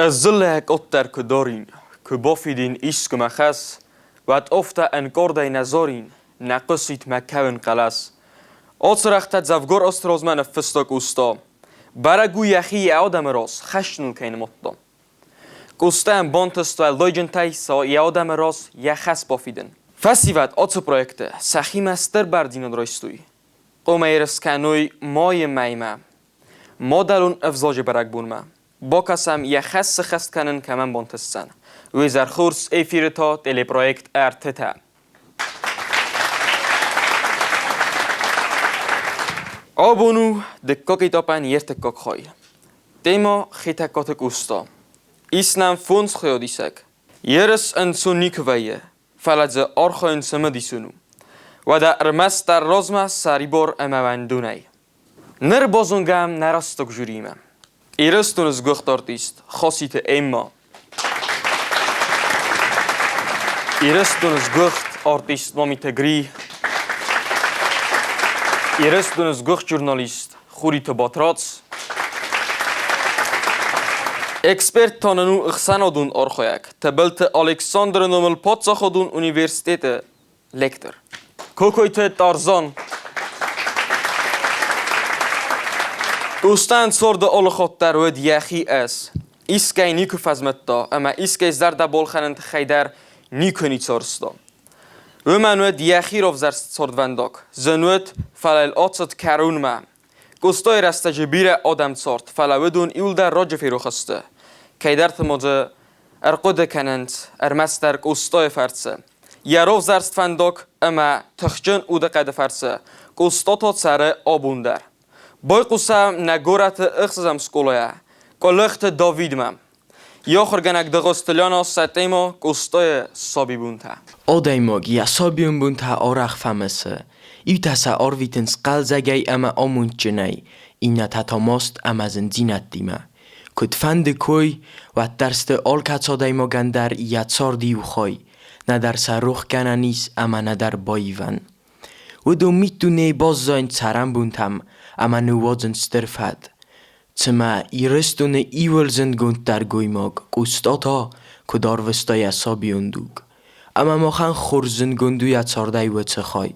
Ӕз дзыллӕ къаддӕр куы дарин, куы бафидин искуы мӕ хӕс, уӕд афтӕ ӕнкъардӕй нӕ зарин, нӕ хъуысид мӕ кӕуын хъӕлӕс. Ацы рӕгътӕ дзӕвгар азты размӕ ныффыста Къоста. Бӕрӕг у йӕхи йӕ адӕмы раз хӕсджыныл кӕй нымадта. Къостайӕн бантыст уӕлдайджынтӕй сӕ йӕ адӕмы раз йӕ хӕс бафидын. Фӕсивӕд ацы проекты сӕхимӕ стыр бӕрндзинад райстой. Хъуамӕ ерыс кӕной майы мӕймӕ, мадӕлон ӕвзаджы бӕрӕгбонмӕ. Бакӕсӕм, йӕ хӕс сыххӕст кӕнын кӕмӕн бантысдзӕн. Уый зӕрхурс эфиры та телепроект «Ӕртытӕ». Абон у дыккаг этапӕн йе ртыккаг хай. Тема Хетӕгкаты Къоста. Ис нӕм фондз хайадисӕг. Ерыс ӕнцон никуы вӕййы, фӕлӕ дзы архайын цымыдисон у. Уӕдӕ ӕрмӕстдӕр размӕ сӕрибар ӕмӕ уӕндонӕй. Ныр базонгӕ нӕ рӕстӕг жюриимӕ. Ирыстоны сгуыхт артист Хаситы Эмма. Ирыстоны сгуыхт артист Мамиты Гри. Ирыстоны сгуыхт журналист Хуриты Батрадз. Эксперт та нын у ӕхсӕнадон архайӕг Тыбылты Александры номыл паддзахадон университеты лектор. Кокойты Тарзан. Къостайӕн царды алыхатт дӕр уыд йӕхи ӕз. Искӕй никуы фӕзмыдта ӕмӕ искӕй зӕрдӕ балхӕнын тыххӕй дӕр никуы ницы арызта. Уымӕн уыд йӕхи равзӕрст цардвӕндаг, зын уыд, фӕлӕ йыл ацыд кӕронмӕ. Къостайы рӕстӕджы бирӕ адӕм цард, фӕлӕ уыдон иуылдӕр раджы ферох сты. Кӕйдӕрты ма дзы ӕрхъуыды кӕнынц ӕрмӕстдӕр Къостайы фӕрцы. Йӕ равзӕрст фӕндаг ӕмӕ тыхджын удыхъӕды фӕрцы Къоста та цӕры абон дӕр. Байхъусӕм нӕ горӕты ӕхсӕзӕм скъолайӕ Къуылыхты Давидмӕ. Йӕ ахуыргӕнӕг Дыгъуызты Лена сӕ темӕ Къостайы сабибонтӕ. Адӕймаг йӕ сабион бонтӕ арӕх фӕмысы. Иутӕ сӕ арвитынц хъӕлдзӕгӕй ӕмӕ амондджынӕй, иннӕтӕ та маст ӕмӕ зындзинӕдтимӕ. Куыдфӕнды кой, уӕддӕр сты алкӕцы адӕймагӕн дӕр йӕ царды иу хай, нӕдӕр сӕ рох кӕнӕн ис ӕмӕ нӕдӕр баивӕн. Уыдон миддунейы баззайынц цӕрӕнбонтӕм ӕмӕ ныууадзынц стыр фӕд. Цымӕ Ирыстоны иуыл зындгонддӕр гоймаг Къоста та куыд арвыста йӕ сабион дуг? Ӕмӕ махӕн хорз зындгонд у йӕ цардӕй уыцы хай.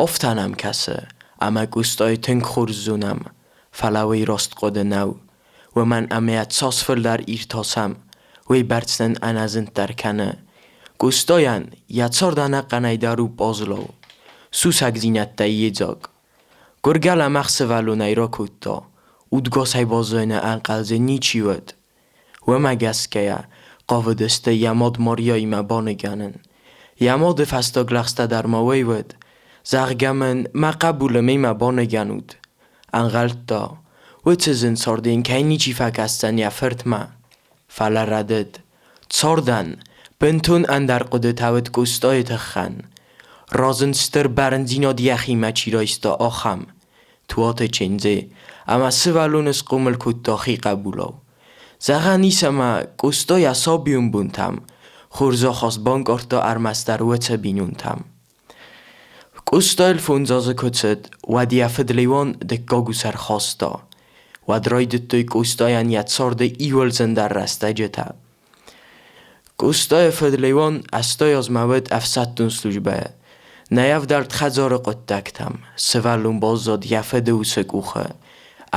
Афтӕ нӕм кӕсы, ӕмӕ Къостайы тынг хорз зонӕм, фӕлӕ уый раст хъуыды нӕу, уымӕн ӕмӕ йӕ цас фылдӕр иртасӕм, уыйбӕрц нын ӕнӕзынддӕр кӕны. Къостайӕн йӕ цард ӕнӕхъӕнӕй дӕр у пъазлау, сусӕгдзинӕдтӕй йедзаг. Гуыргӕ лӕмӕгъ сывӕллонӕй ракодта, удгасӕй баззайыны ӕнхъӕл дзы ничи уыд. Уымӕ гӕсгӕйӕ хъавыдысты йӕ мад Марияимӕ баныгӕнын. Йӕ мады фӕстаг лӕгъстӕ дӕр ма уый уыд, зӕгъгӕ мын мӕ хъӕбулы мемӕ баныгӕнут. Ӕнхъӕлдта, уыцы зын царды йын кӕй ничи фӕкӕсдзӕн йӕ фыртмӕ. Фӕлӕ рӕдыд. Цардӕн бынтон ӕндӕр хъуыдытӕ уыд Къостайы тыххӕн. Разынд стыр бӕрндзинад йӕхимӕ чи райста, ахӕм. Туаты Чендзе ӕмӕ сывӕллоны схъомыл кодта хи хъӕбулау. Зӕгъӕн ис ӕмӕ Къоста йӕ сабион бонтӕм хорз ахаст банкъардта ӕрмӕстдӕр уыцы бинонтӕм. Къостайыл фондз азы куы цыд, уӕд йӕ фыд Леуан дыккаг ус ӕрхаста. Уӕд райдыдтой Къостайӕн йӕ царды иуыл зындӕр рӕстӕджытӕ. Къостайы фыд Леуан 80 азмӕ уыд ӕфсӕддон службӕйы. Нӕ ӕвдӕлд хӕдзары хъуыддӕгтӕм, сывӕллон баззад йӕ фыды усы къухы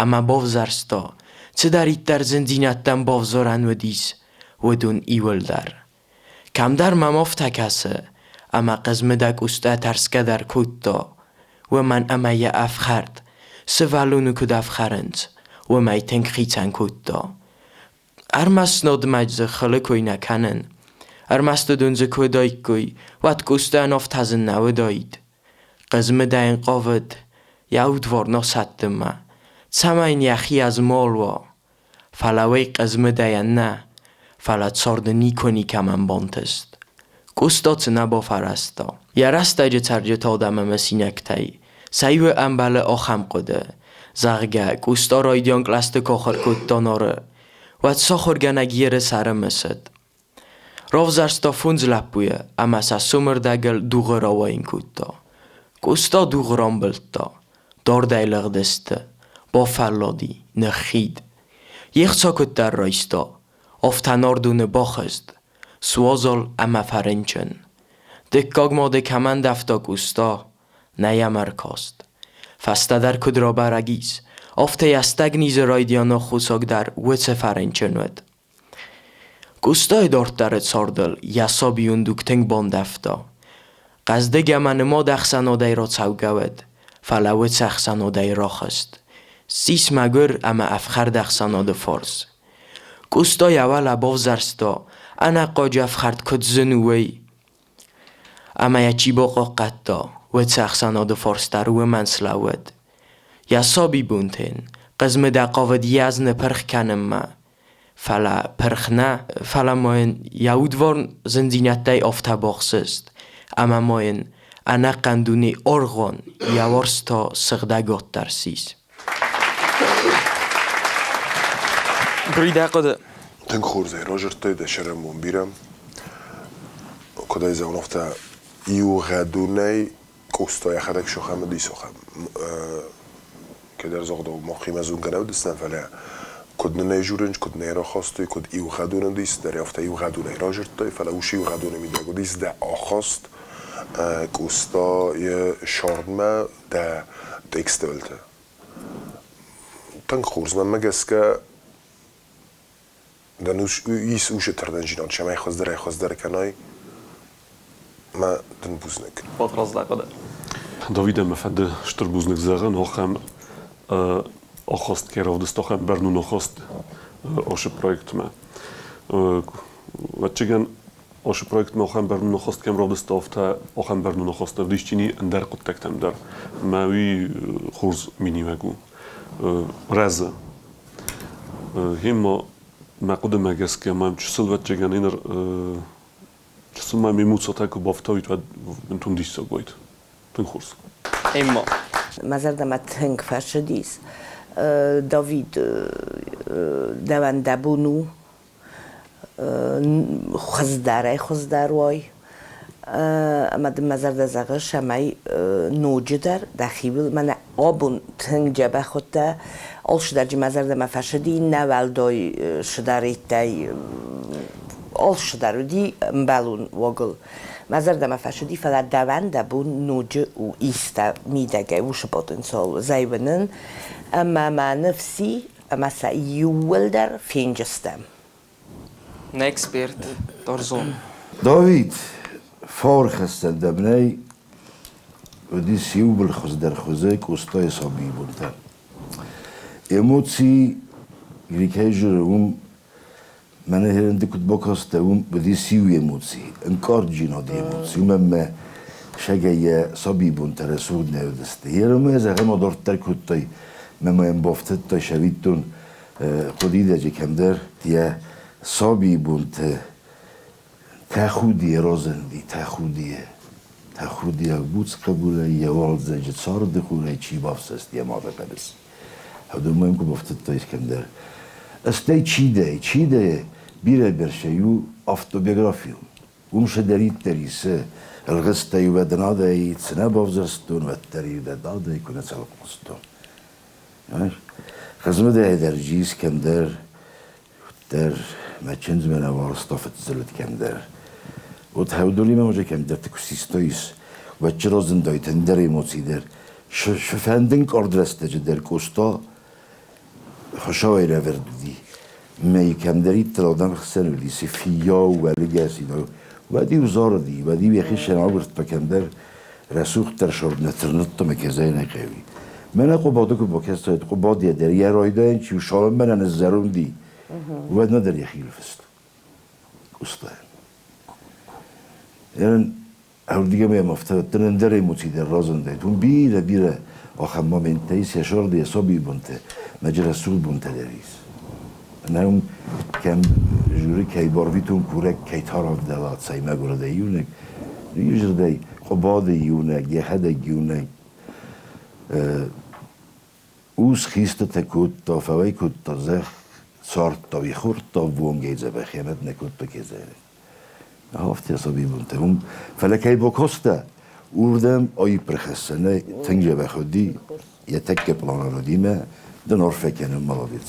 ӕмӕ бавзӕрста, цыдӕриддӕр зындзинӕдтӕм бавзарӕн уыдис, уыдон иуылдӕр. Кӕмдӕр мӕм афтӕ кӕсы, ӕмӕ Хъызмыдӕ къустӕ тӕрсгӕ дӕр кодта, уымӕн ӕмӕ йӕ ӕфхӕрд, сывӕллоны куыд ӕфхӕрынц, уымӕй тынг хицӕн кодта. Ӕрмӕст нодмӕ дзы хылы кой нӕ кӕнын. Ӕрмӕст уыдон дзы куы уыдаиккой, уӕд Къостайӕн афтӕ зын нӕ уыдаид. Хъызмыдӕ йын хъавыд йӕ удварн асӕттынмӕ, цӕмӕй йын йӕхи ӕзмӕл уа. Фӕлӕ уый Хъызмыдӕйӕн нӕ, фӕлӕ царды никуы никӕмӕн бантыст. Къоста цы нӕ бафӕрӕзта. Йӕ рӕстӕджы цӕрджытӕ адӕмы мысинӕгтӕй сӕ иуы ӕмбӕлы ахӕм хъуыды, зӕгъгӕ, Къоста райдиан кълӕсты куы ахуыр кодта Нары, уӕд сахуыргӕнӕг ерыс ӕрымысыд. Равзӕрста фондз лӕппуйы ӕмӕ сӕ сомырдӕгыл дугъы рауайын кодта. Къоста дугъ рамбылдта, дардӕй лыгъдысты, бафӕллади, ныххид. Йе хца куыддӕр райста. Афтӕ нордуны бахызт, суазал ӕмӕ фӕрынчын. Дыккаг мады кӕмӕн дӕфта Къоста, нӕ йӕм ӕркаст. Фӕстӕдӕр куыд рабӕрӕг ис, афтӕ йӕ стӕгнизы райдианы аххосаг дӕр уыцы фӕрынчын уыд. Къостайы дарддӕры цардыл йӕ сабион дуг тынг бандӕвта. Хъӕздыг ӕмӕ нымад ӕхсӕнадӕй рацӕугӕ уыд, фӕлӕ уыцы ӕхсӕнадӕй рахызт. Ссис мӕгуыр ӕмӕ ӕфхӕрд ӕхсӕнады фарс. Къоста йӕ уӕлӕ бавзӕрста, ӕнӕхъуаджы ӕфхӕрд куыд зын у, уый. Ӕмӕ йӕ чи бахъахъхъӕдта, уыцы ӕхсӕнады фарс дӕр уымӕн слӕууыд. Йӕ сабибонтӕн Хъызмыдӕ хъавыд йӕ азны пырх кӕнынмӕ, фӕлӕ пырх нӕ, фӕлӕ ма йын йӕ удварн зындзинӕдтӕй афтӕ бахсыст, ӕмӕ ма йын ӕнӕхъӕн дуне аргъуан йӕ уарзт та сыгъдӕгад дӕр ссис. Гри, дӕ хъуыды? Тынг хорз ӕй разырдтай дӕ сӕрӕнбон бирӕ. Куыд ӕй зӕгъын, афтӕ иугъӕдонӕй Къоста йӕхӕдӕг сохӕм уыди сохӕм. Кӕдӕр загъдау махимӕ зонгӕ нӕ уыдыстӕм, фӕлӕ куыд нын ӕй журынч, куыд нӕ рахастой, куыд иугъӕдон уыдис, дӕр афтӕ иугъӕдонӕй разырдтой, фӕлӕ уыцы иугъӕдоны мидӕг уыдис дӕ ахаст Къостайы сӕрмӕ дӕ текстовӕлтӕ. Тынг хорз, мӕнмӕ гӕсгӕ, дӕн ис усы тырнынджинад, цӕмӕй хуыздӕрӕй-хуыздӕр кӕнай, мӕ дын бузныг. Батрадз, дӕ хъуыды? Давидӕн мӕ фӕнды стыр бузныг зӕгъын, ахӕм ахаст кӕй равдыста, ахӕм бӕрнон ахаст ацы проектмӕ. Ӕвӕццӕгӕн, ацы проектмӕ ахӕм бӕрнон ахаст кӕм равдыста, афтӕ ахӕм бӕрнон ахаст ӕвдисджыни ӕндӕр хъуыддӕгтӕм дӕр. Мӕ уый хорз миниуӕг у. Рӕзы. Гъема мӕ хъуыдымӕ гӕсгӕ мӕм чысыл ӕвӕццӕгӕн ныр чысыл ма ме муцатӕ куы бафтауид, уӕд бынтон диссаг уаид. Тынг хорз. Эмма. Мӕ зӕрдӕмӕ тынг фӕцыдис. Давид, дӕуӕн дӕ бон у хуыздӕрӕй-хуыздӕр уай. Ӕмӕ дын мӕ зӕрдӕ зӕгъы, цӕмӕй ноджыдӕр дӕхиуыл мӕнӕ абон тынг дзӕбӕх уыдтӕ, алцыдӕр мӕ зӕрдӕмӕ фӕцыди, нӕ уӕлдай цыдӕридтӕй алцыдӕр уыди ӕмбӕлон уагыл. Мӕ зӕрдӕмӕ фӕцыди, фӕлӕ дӕуӕн дӕ бон ноджы у истӕ мидӕгӕй уыцы потенциал зайуынын ӕмӕ мӕ ныфс и, ӕмӕ сӕ иууылдӕр фенджыстӕм. Нӕ эксперт Торзон. Давид форхӕссӕн дӕм нӕй, уыдис иубыл хуыздӕр хуызы Къостайы сабийы бонтӕ. Эмоци грекӕй журы уым мӕнӕ херенды куыд бакастӕ, уым уыдис иу эмоци, ӕнкъардджинады эмоци, уымӕн мӕ сӕгӕй йӕ сабийы бонтӕ рӕсугъд нӕ уыдысты. Еремӕ зӕгъӕм адарддӕр кодтай, мӕ ма йӕм бафтыдтай сӕвиттон хъуыдидаджы кӕмдӕр йӕ сабийы бонты тӕхудийӕ разынди, тӕхудийӕ, тӕхудиаг буц хъӕбулӕй йӕ уалдзӕджы царды хурӕй чи бафсӕст йӕ мады хъӕбысы. Уыдонмӕ йӕм куы бафтыдтаис кӕмдӕр. Стӕй чи дӕ, чи дӕ, бирӕ бӕрцӕй у автобиографион. Уым цыдӕриддӕр исы, ӕлгъыстӕй уӕднадӕй цы нӕ бавзӕрстон, уӕддӕр-иу дӕ дадӕй куы нӕ цӕлхъ Хъызмыдӕй дӕр джиз кӕмдӕр, дӕр мӕ чындзмӕ нӕ уарзта фыддзылыд кӕмдӕр. Вот хӕвдулимӕ уже кӕмдӕрты куы систаис, уӕд чырозындайт ӕндӕр эмоци дӕр. Фӕндын къорд рӕстӕджы дӕр Къоста Хуыцауӕй лӕвӕрд уыди. Мӕ кӕмдӕриддӕр адӕм хсӕн уыди, цы фиййау, уӕлыгӕс, уӕд-иу зарыди, уӕд-иу йӕхи сӕн агуырдта кӕмдӕр рӕсугъддӕр сорд нӕ тырныдта мӕ кезӕй нӕ хъӕуи. Мӕнӕ Хъуыбады куы бакӕсай, Хъуыбадыйӕ дӕр йӕ райдайӕн чи у, цалынмӕ нӕ ныззӕронди, уӕдмӕ дӕр йӕхи фыст. Къостайӕн. Ӕрдигӕмӕ йӕм афтӕ дын ӕндӕр эмоци дӕр разындӕй. Уым бирӕ-бирӕ ахӕм моменттӕ ис йӕ сӕрды, йӕ сабийы бонтӕ, мӕджы рӕсугъд бонтӕ дӕр ис. Ӕмӕ уым кӕм жюри кӕй барвитон курӕг, кӕй та равдӕла, цӕй мӕгуыр дӕ иунӕг, иузӕрдӕй Хъуыбады иунӕг, йӕхӕдӕг иунӕг. Ус хистытӕ кодта, фӕуӕй кодта зӕхх, цардта, хордта вонгӕй дзӕбӕх, ӕмӕ нӕ кодта кезӕрӕй. Афтӕ сабибонтӕ уым. Фӕлӕ кӕй бакастӕ, уырдӕм аипп рахӕссӕнӕй тынг дзӕбӕх уыди, йӕ тӕккӕ пъланӕн уыди мӕ дын арфӕ кӕнын, молодец.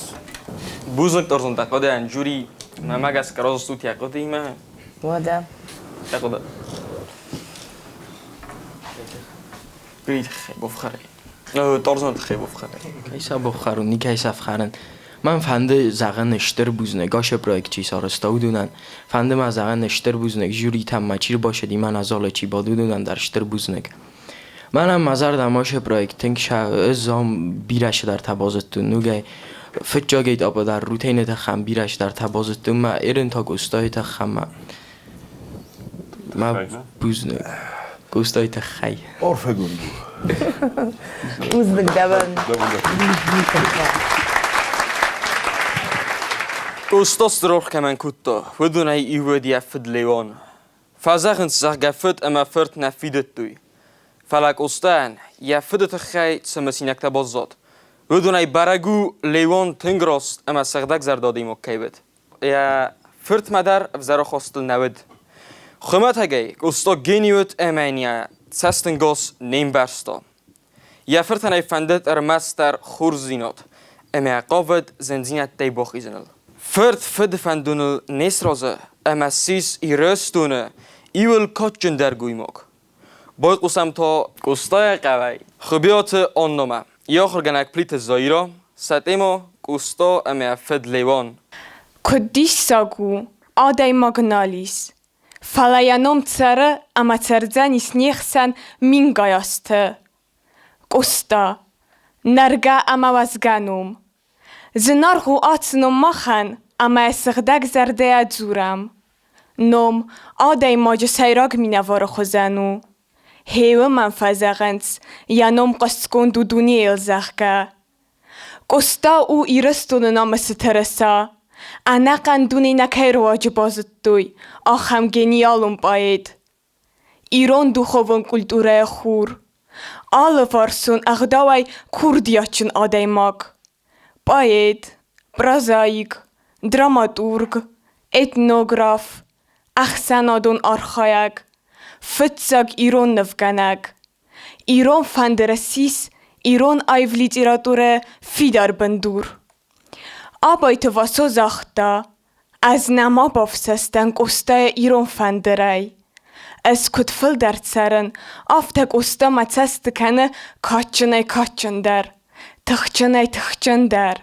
Бузныг, Торзон, дӕ хъуыдыйӕн жюри. Мӕнмӕ гӕсгӕ разы стут йӕ хъуыдыимӕ. Уӕдӕ. Йӕ хъуыды. Гый тыххӕй бафхӕрай. Тарзаны тыххӕй бафхӕрай. Кӕй сӕ бафхӕрон, никӕй сӕ фхӕрын. Мӕн фӕнды зӕгъын стыр бузныг, ацы проект чи сарӕзта, уыдонӕн. Фӕнды мӕ зӕгъын стыр бузныг, жюритӕм ма чи рбацыди, мӕнӕ залы чи бады, уыдонӕн дӕр стыр бузныг. Мӕнӕн мӕ зӕрдӕмӕ ацы проект тынг ӕз ам бирӕ цыдӕртӕ базыдтон ногӕй. Фыццаг этапы дӕр Рутены тыххӕн бирӕ цыдӕртӕ базыдтон мӕ Эрен та Къостайы тыххӕн мӕ мӕ бузныг Къостайы тыххӕй. Арфӕгонд у. Бузныг дӕуӕн. Къоста стыр кӕмӕн кодта, уыдонӕй иу уыд йӕ фыд Леуан. Фӕзӕгъынц, зӕгъгӕ, фыд ӕмӕ фырт нӕ фидыдтой. Фӕлӕ Къостайӕн йӕ фыды тыххӕй цы мысинӕгтӕ баззад, уыдонӕй бӕрӕг у, Леуан тынг раст ӕмӕ сыгъдӕгзӕрдӕ адӕймаг кӕй уыд. Йӕ фыртмӕ дӕр ӕвзӕр ахастыл нӕ уыд. Хуымӕтӕгӕй Къоста гени уыд ӕмӕ йын йӕ цӕстӕнгас не мбӕрста. Йӕ фыртӕн ӕй фӕндыд ӕрмӕстдӕр хорздзинад ӕмӕ хъавыд зындзинӕдтӕй бахизыныл. Фырт фыды фӕндоныл не сразы ӕмӕ ссис Ирыстоны иуыл кадджындӕр гоймаг. Байхъусӕм та Къостайы хъӕуӕй Хуыбиаты Аннамӕ, йӕ ахуыргӕнӕг Плиты Заирӕ, сӕ темӕ Къоста ӕмӕ фыд Леуан. Куыд диссаг у, адӕймаг нал ис, Фӕлӕ йӕ ном цӕры ӕмӕ цӕрдзӕнис не хсӕн мингай азты. Къоста, нӕргӕ ӕмӕ уӕзгӕ ном. Зынаргъ у ацы ном махӕн ӕмӕ йӕ сыгъдӕг зӕрдӕйӕ дзурӕм. Ном адӕймаджы сӕйраг минӕвары хуызӕн у. Гъе уымӕн фӕзӕгъынц, йӕ ном хъуыстгонд у дунейыл, зӕгъгӕ. Къоста у Ирыстоны намысы тырыса. Ӕнӕхъӕн дуне нӕ кӕй руаджы базыдтой, ахӕм гениалон поэт. Ирон духовон культурӕйы хур. Алыварсон ӕгъдауӕй курдиатджын адӕймаг. Поэт, прозаик, драматург, этнограф, ӕхсӕнадон архайӕг, фыццаг ирон нывгӕнӕг. Ирон фӕндыр ссис ирон аив литературӕйы фидар бындур. Абайты Васо загъта: Ӕз нӕма бафсӕстӕн Къостайы ирон фӕндырӕй. Ӕз куыд фылдӕр цӕрын, афтӕ Къоста мӕ цӕсты кӕны кадджынӕй-кадджындӕр, тыхджынӕй-тыхджындӕр.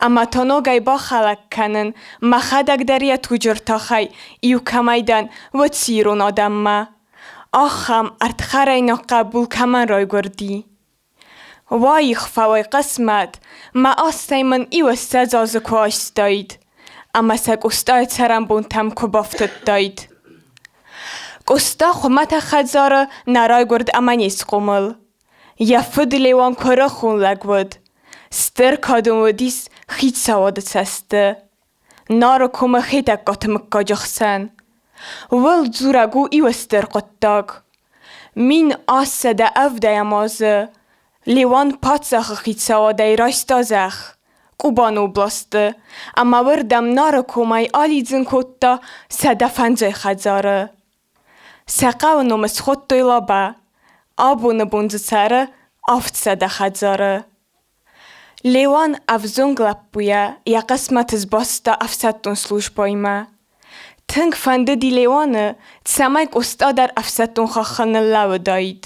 Ӕмӕ та ногӕй бахӕлӕг кӕнын, мӕхӕдӕг дӕр йӕ туджы ртахӕй иу кӕмӕй дӕн, уыцы ирон адӕммӕ. Ахӕм ӕрдхӕрӕйнаг хъӕбул кӕмӕн райгуырди. Уаих фӕуай хъысмӕт, мӕ азтӕй мын иу-ссӕдз азы куы айстаид, ӕмӕ сӕ Къостайы цӕрӕнбонтӕм куы бафтыдтаид. Къоста хуымӕтӕг хӕдзары нӕ райгуырд ӕмӕ не схъомыл. Йӕ фыд Леуан куырыхон лӕг уыд, стыр кад ын уыдис хицауады цӕсты. Нары комы Хетӕгкаты мыггаджы хсӕн. Ууыл дзурӕг у иу стыр хъуыддаг. 1770 азы Леуан паддзахы хицауадӕй райста зӕхх Къубаны областы ӕмӕ уырдӕм Нары комӕй алидзын кодта 105 хӕдзары. Сӕ хъӕуы ном схуыдтой Лабӕ. Абоны бон дзы цӕры 700 хӕдзары. Леуан ӕвзонг лӕппуйӕ йӕ хъысмӕт сбаста ӕфсӕддон службӕимӕ. Тынг фӕндыди Леуаны, цӕмӕй Къоста дӕр ӕфсӕддон хаххыл ныллӕууыдаид.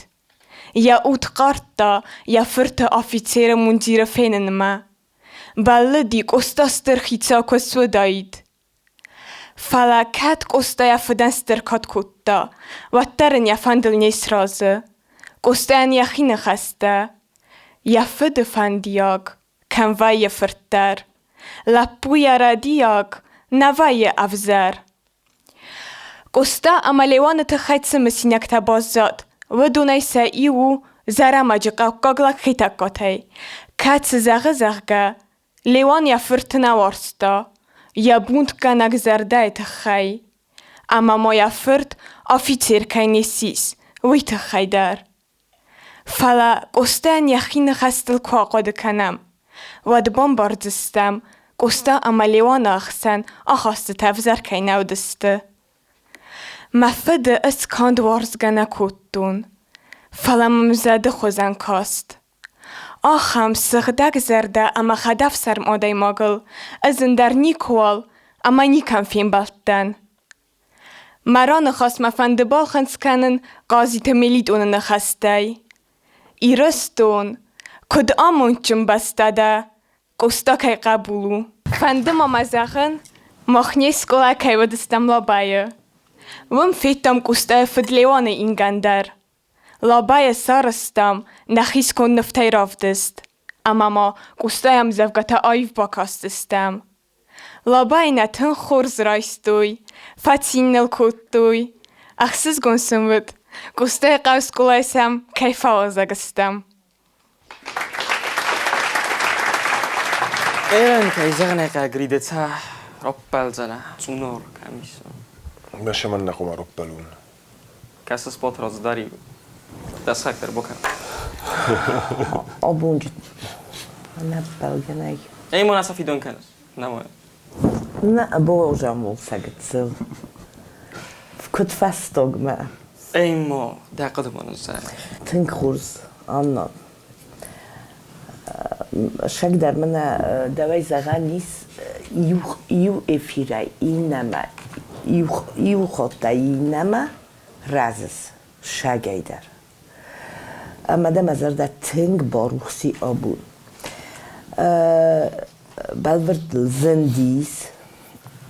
Йӕ уд хъардта йӕ фырты афицеры мундиры фенынмӕ. Бӕллыди, Къоста стыр хицау куы суыдаид. Фӕлӕ кӕд Къоста йӕ фыдӕн стыр кад кодта, уӕддӕр ын йӕ фӕндыл не сразы. Къостайӕн йӕхи ныхӕстӕ: Йӕ фыды фӕндиаг, кӕм вӕййы фырт дӕр. Лӕппуйӕ рӕдийаг нӕ вӕййы ӕвзӕр. Къоста ӕмӕ Леуаны тыххӕй цы мысинӕгтӕ баззад, уыдонӕй сӕ иу у Зӕрӕмӕджы хъӕуккаг лӕг Хетӕгкатӕй, кӕцы зӕгъы, зӕгъгӕ, Леуан йӕ фырты нӕ уарзта, йӕ бунтгӕнӕг зӕрдӕйы тыххӕй. Ӕмӕ ма йӕ фырт афицер кӕй не ссис, уый тыххӕй дӕр. Фӕлӕ Къостайӕн йӕхи ныхӕстыл куы ахъуыды кӕнӕм, уӕд бамбардзыстӕм, Къоста ӕмӕ Леуаны ӕхсӕн ахастытӕ ӕвзӕр кӕй нӕ уыдысты. Мӕ фыды ӕз канд уарзгӕ нӕ кодтон, фӕлӕ мӕм зӕды хуызӕн каст. Ахӕм сыгъдӕгзӕрдӕ ӕмӕ хӕдӕфсарм адӕймагыл ӕз ӕндӕр никуал. ӕмӕ никӕм фембӕлдтӕн. Мӕ раныхас мӕ фӕнды балхынцъ кӕнын Хъазиты Мелитоны ныхӕстӕй. Ирыстон, куыд амондджын бӕстӕ дӕ, Къоста кӕй хъӕбул у. Фӕнды ма мӕ зӕгъын, мах не скъола кӕй уыдыстӕм Лабӕйы. Уым федтам Къостайы фыд Леуаны ингӕн дӕр. Лабӕйы сарӕзтам нӕхи сконд нывтӕй равдыст, ӕмӕ ма Къостайы ӕмдзӕвгӕтӕ аив бакастыстӕм. Лабӕйы нӕ тынг хорз райстой, фӕцин ныл кодтой. Ӕхсызгон сын уыд, Къостайы хъӕу скъолайы сӕм кӕй фӕуазӕг стӕм. Эрен кӕй зӕгъын ӕй хъӕуы, Гридеца раппӕлдзӕнӕ, цъунор кӕм ис. Мӕ сӕмӕн нӕ хъуамӕ раппӕлон. Кӕцы спорт раздӕр дӕ сӕхтӕр бакӕн. Абон нӕ ппӕлгӕнӕг. Эй, мона сӕ фидон кӕныс? Нӕ Нӕ, бозамул сӕгыцыл. Куыд фӕстагмӕ. Эй, мо, дӕ хъуыды ма ныссӕ. Тынг хорз, Анна. Сӕгдӕр мӕнӕ дӕуӕй зӕгъӕн ис иу эфирӕй иннӕмӕ, иу хаттӕй иннӕмӕ рӕзыс сагӕй дӕр. Ӕмӕ дӕ мӕ зӕрдӕ тынг барухси абон. Бӕлвырд зындис,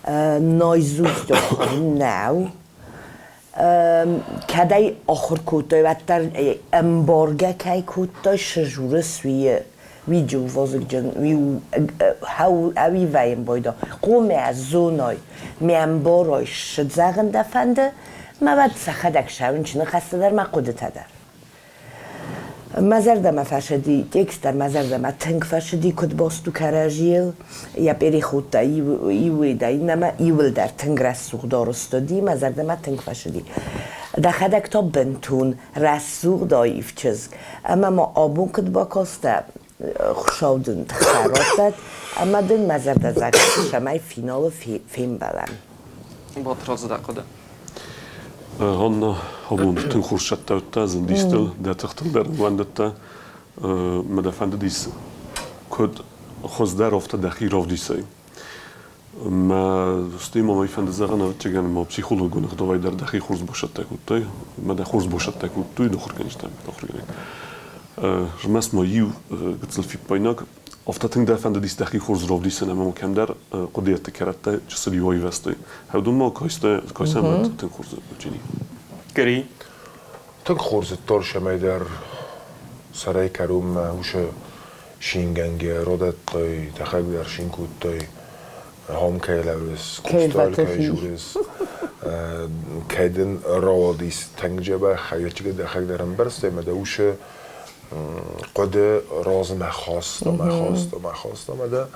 наизусть ахуыр нӕу, кӕдӕй ахуыр кодтой, уӕддӕр ӕмбаргӕ кӕй кодтой, сызуры суийы уиджы вазыгджын, ӕви вӕййын бойда. Хъомӕ зоной, ме ӕмбарой, цы зӕгъын дӕ фӕнды, мӕ уӕд сӕхӕдӕг сӕ ныхӕстӕ дӕр, мӕ хъуыдытӕ дӕр. Мӕ зӕрдӕмӕ фӕцыди текст дӕр мӕ зӕрдӕмӕ тынг фӕцыди, куыд баст у кӕрӕдзийыл. Йӕ переходтӕ иуӕй дӕр иннӕмӕ иуылдӕр тынг рӕсугъд арӕзт уыди, мӕ зӕрдӕмӕ тынг фӕцыди. Дӕхӕдӕг та бынтон рӕсугъд аив чызг. Ӕмӕ ма абон куыд бакастӕ, Хуыцау дын тыхтӕ раттӕд, ӕмӕ дын мӕ зӕрдӕ зӕгъӕд, цӕмӕй финалы фембӕлӕм. Батрадз дӕ хъуыды. Анна, абон тынг хорз цӕттӕ уыдтӕ, зындистыл, дӕ тыхтыл дӕр ӕууӕндыдтӕ. Мӕ дӕ фӕндыдис, куыд хуыздӕр, афтӕ дӕхи равдисай. Мӕ стӕй ма мӕ фӕнды зӕгъын, ӕвӕццӕгӕн ма психологон ӕгъдауӕй дӕр дӕхи хорз бацӕттӕ кодтай. Мӕ дӕ хорз бацӕттӕ кодтой дохыргӕнджытӕ, ахуыргӕнӕг. Ӕрмӕст ма иу гыццыл фиппаинаг. Афтӕ тынг дӕ фӕндыдис дӕхи хорз равдисын ӕмӕ ма кӕмдӕр хъуыдыйӕдты кӕрӕттӕ чысыл иу аивӕзтой. Уыдон ма кайсӕм тынг хорз чини. Гри. Тынг хорз зыдтон дӕр сӕрӕй кӕронмӕ уыцы шингӕнгӕ родӕттой, тӕхӕг дӕр шин кодтой, хом кӕй лӕууыс, куыстуал кӕй журыс, кӕй дын рауадис тынг дзӕбӕх, хӕйрӕджыты дӕхӕг дӕр ӕмбӕрстай, ӕмӕ дӕ уыцы хъуыды размӕ хаста, мӕ хаста, мӕ хаста, ӕмӕ дӕ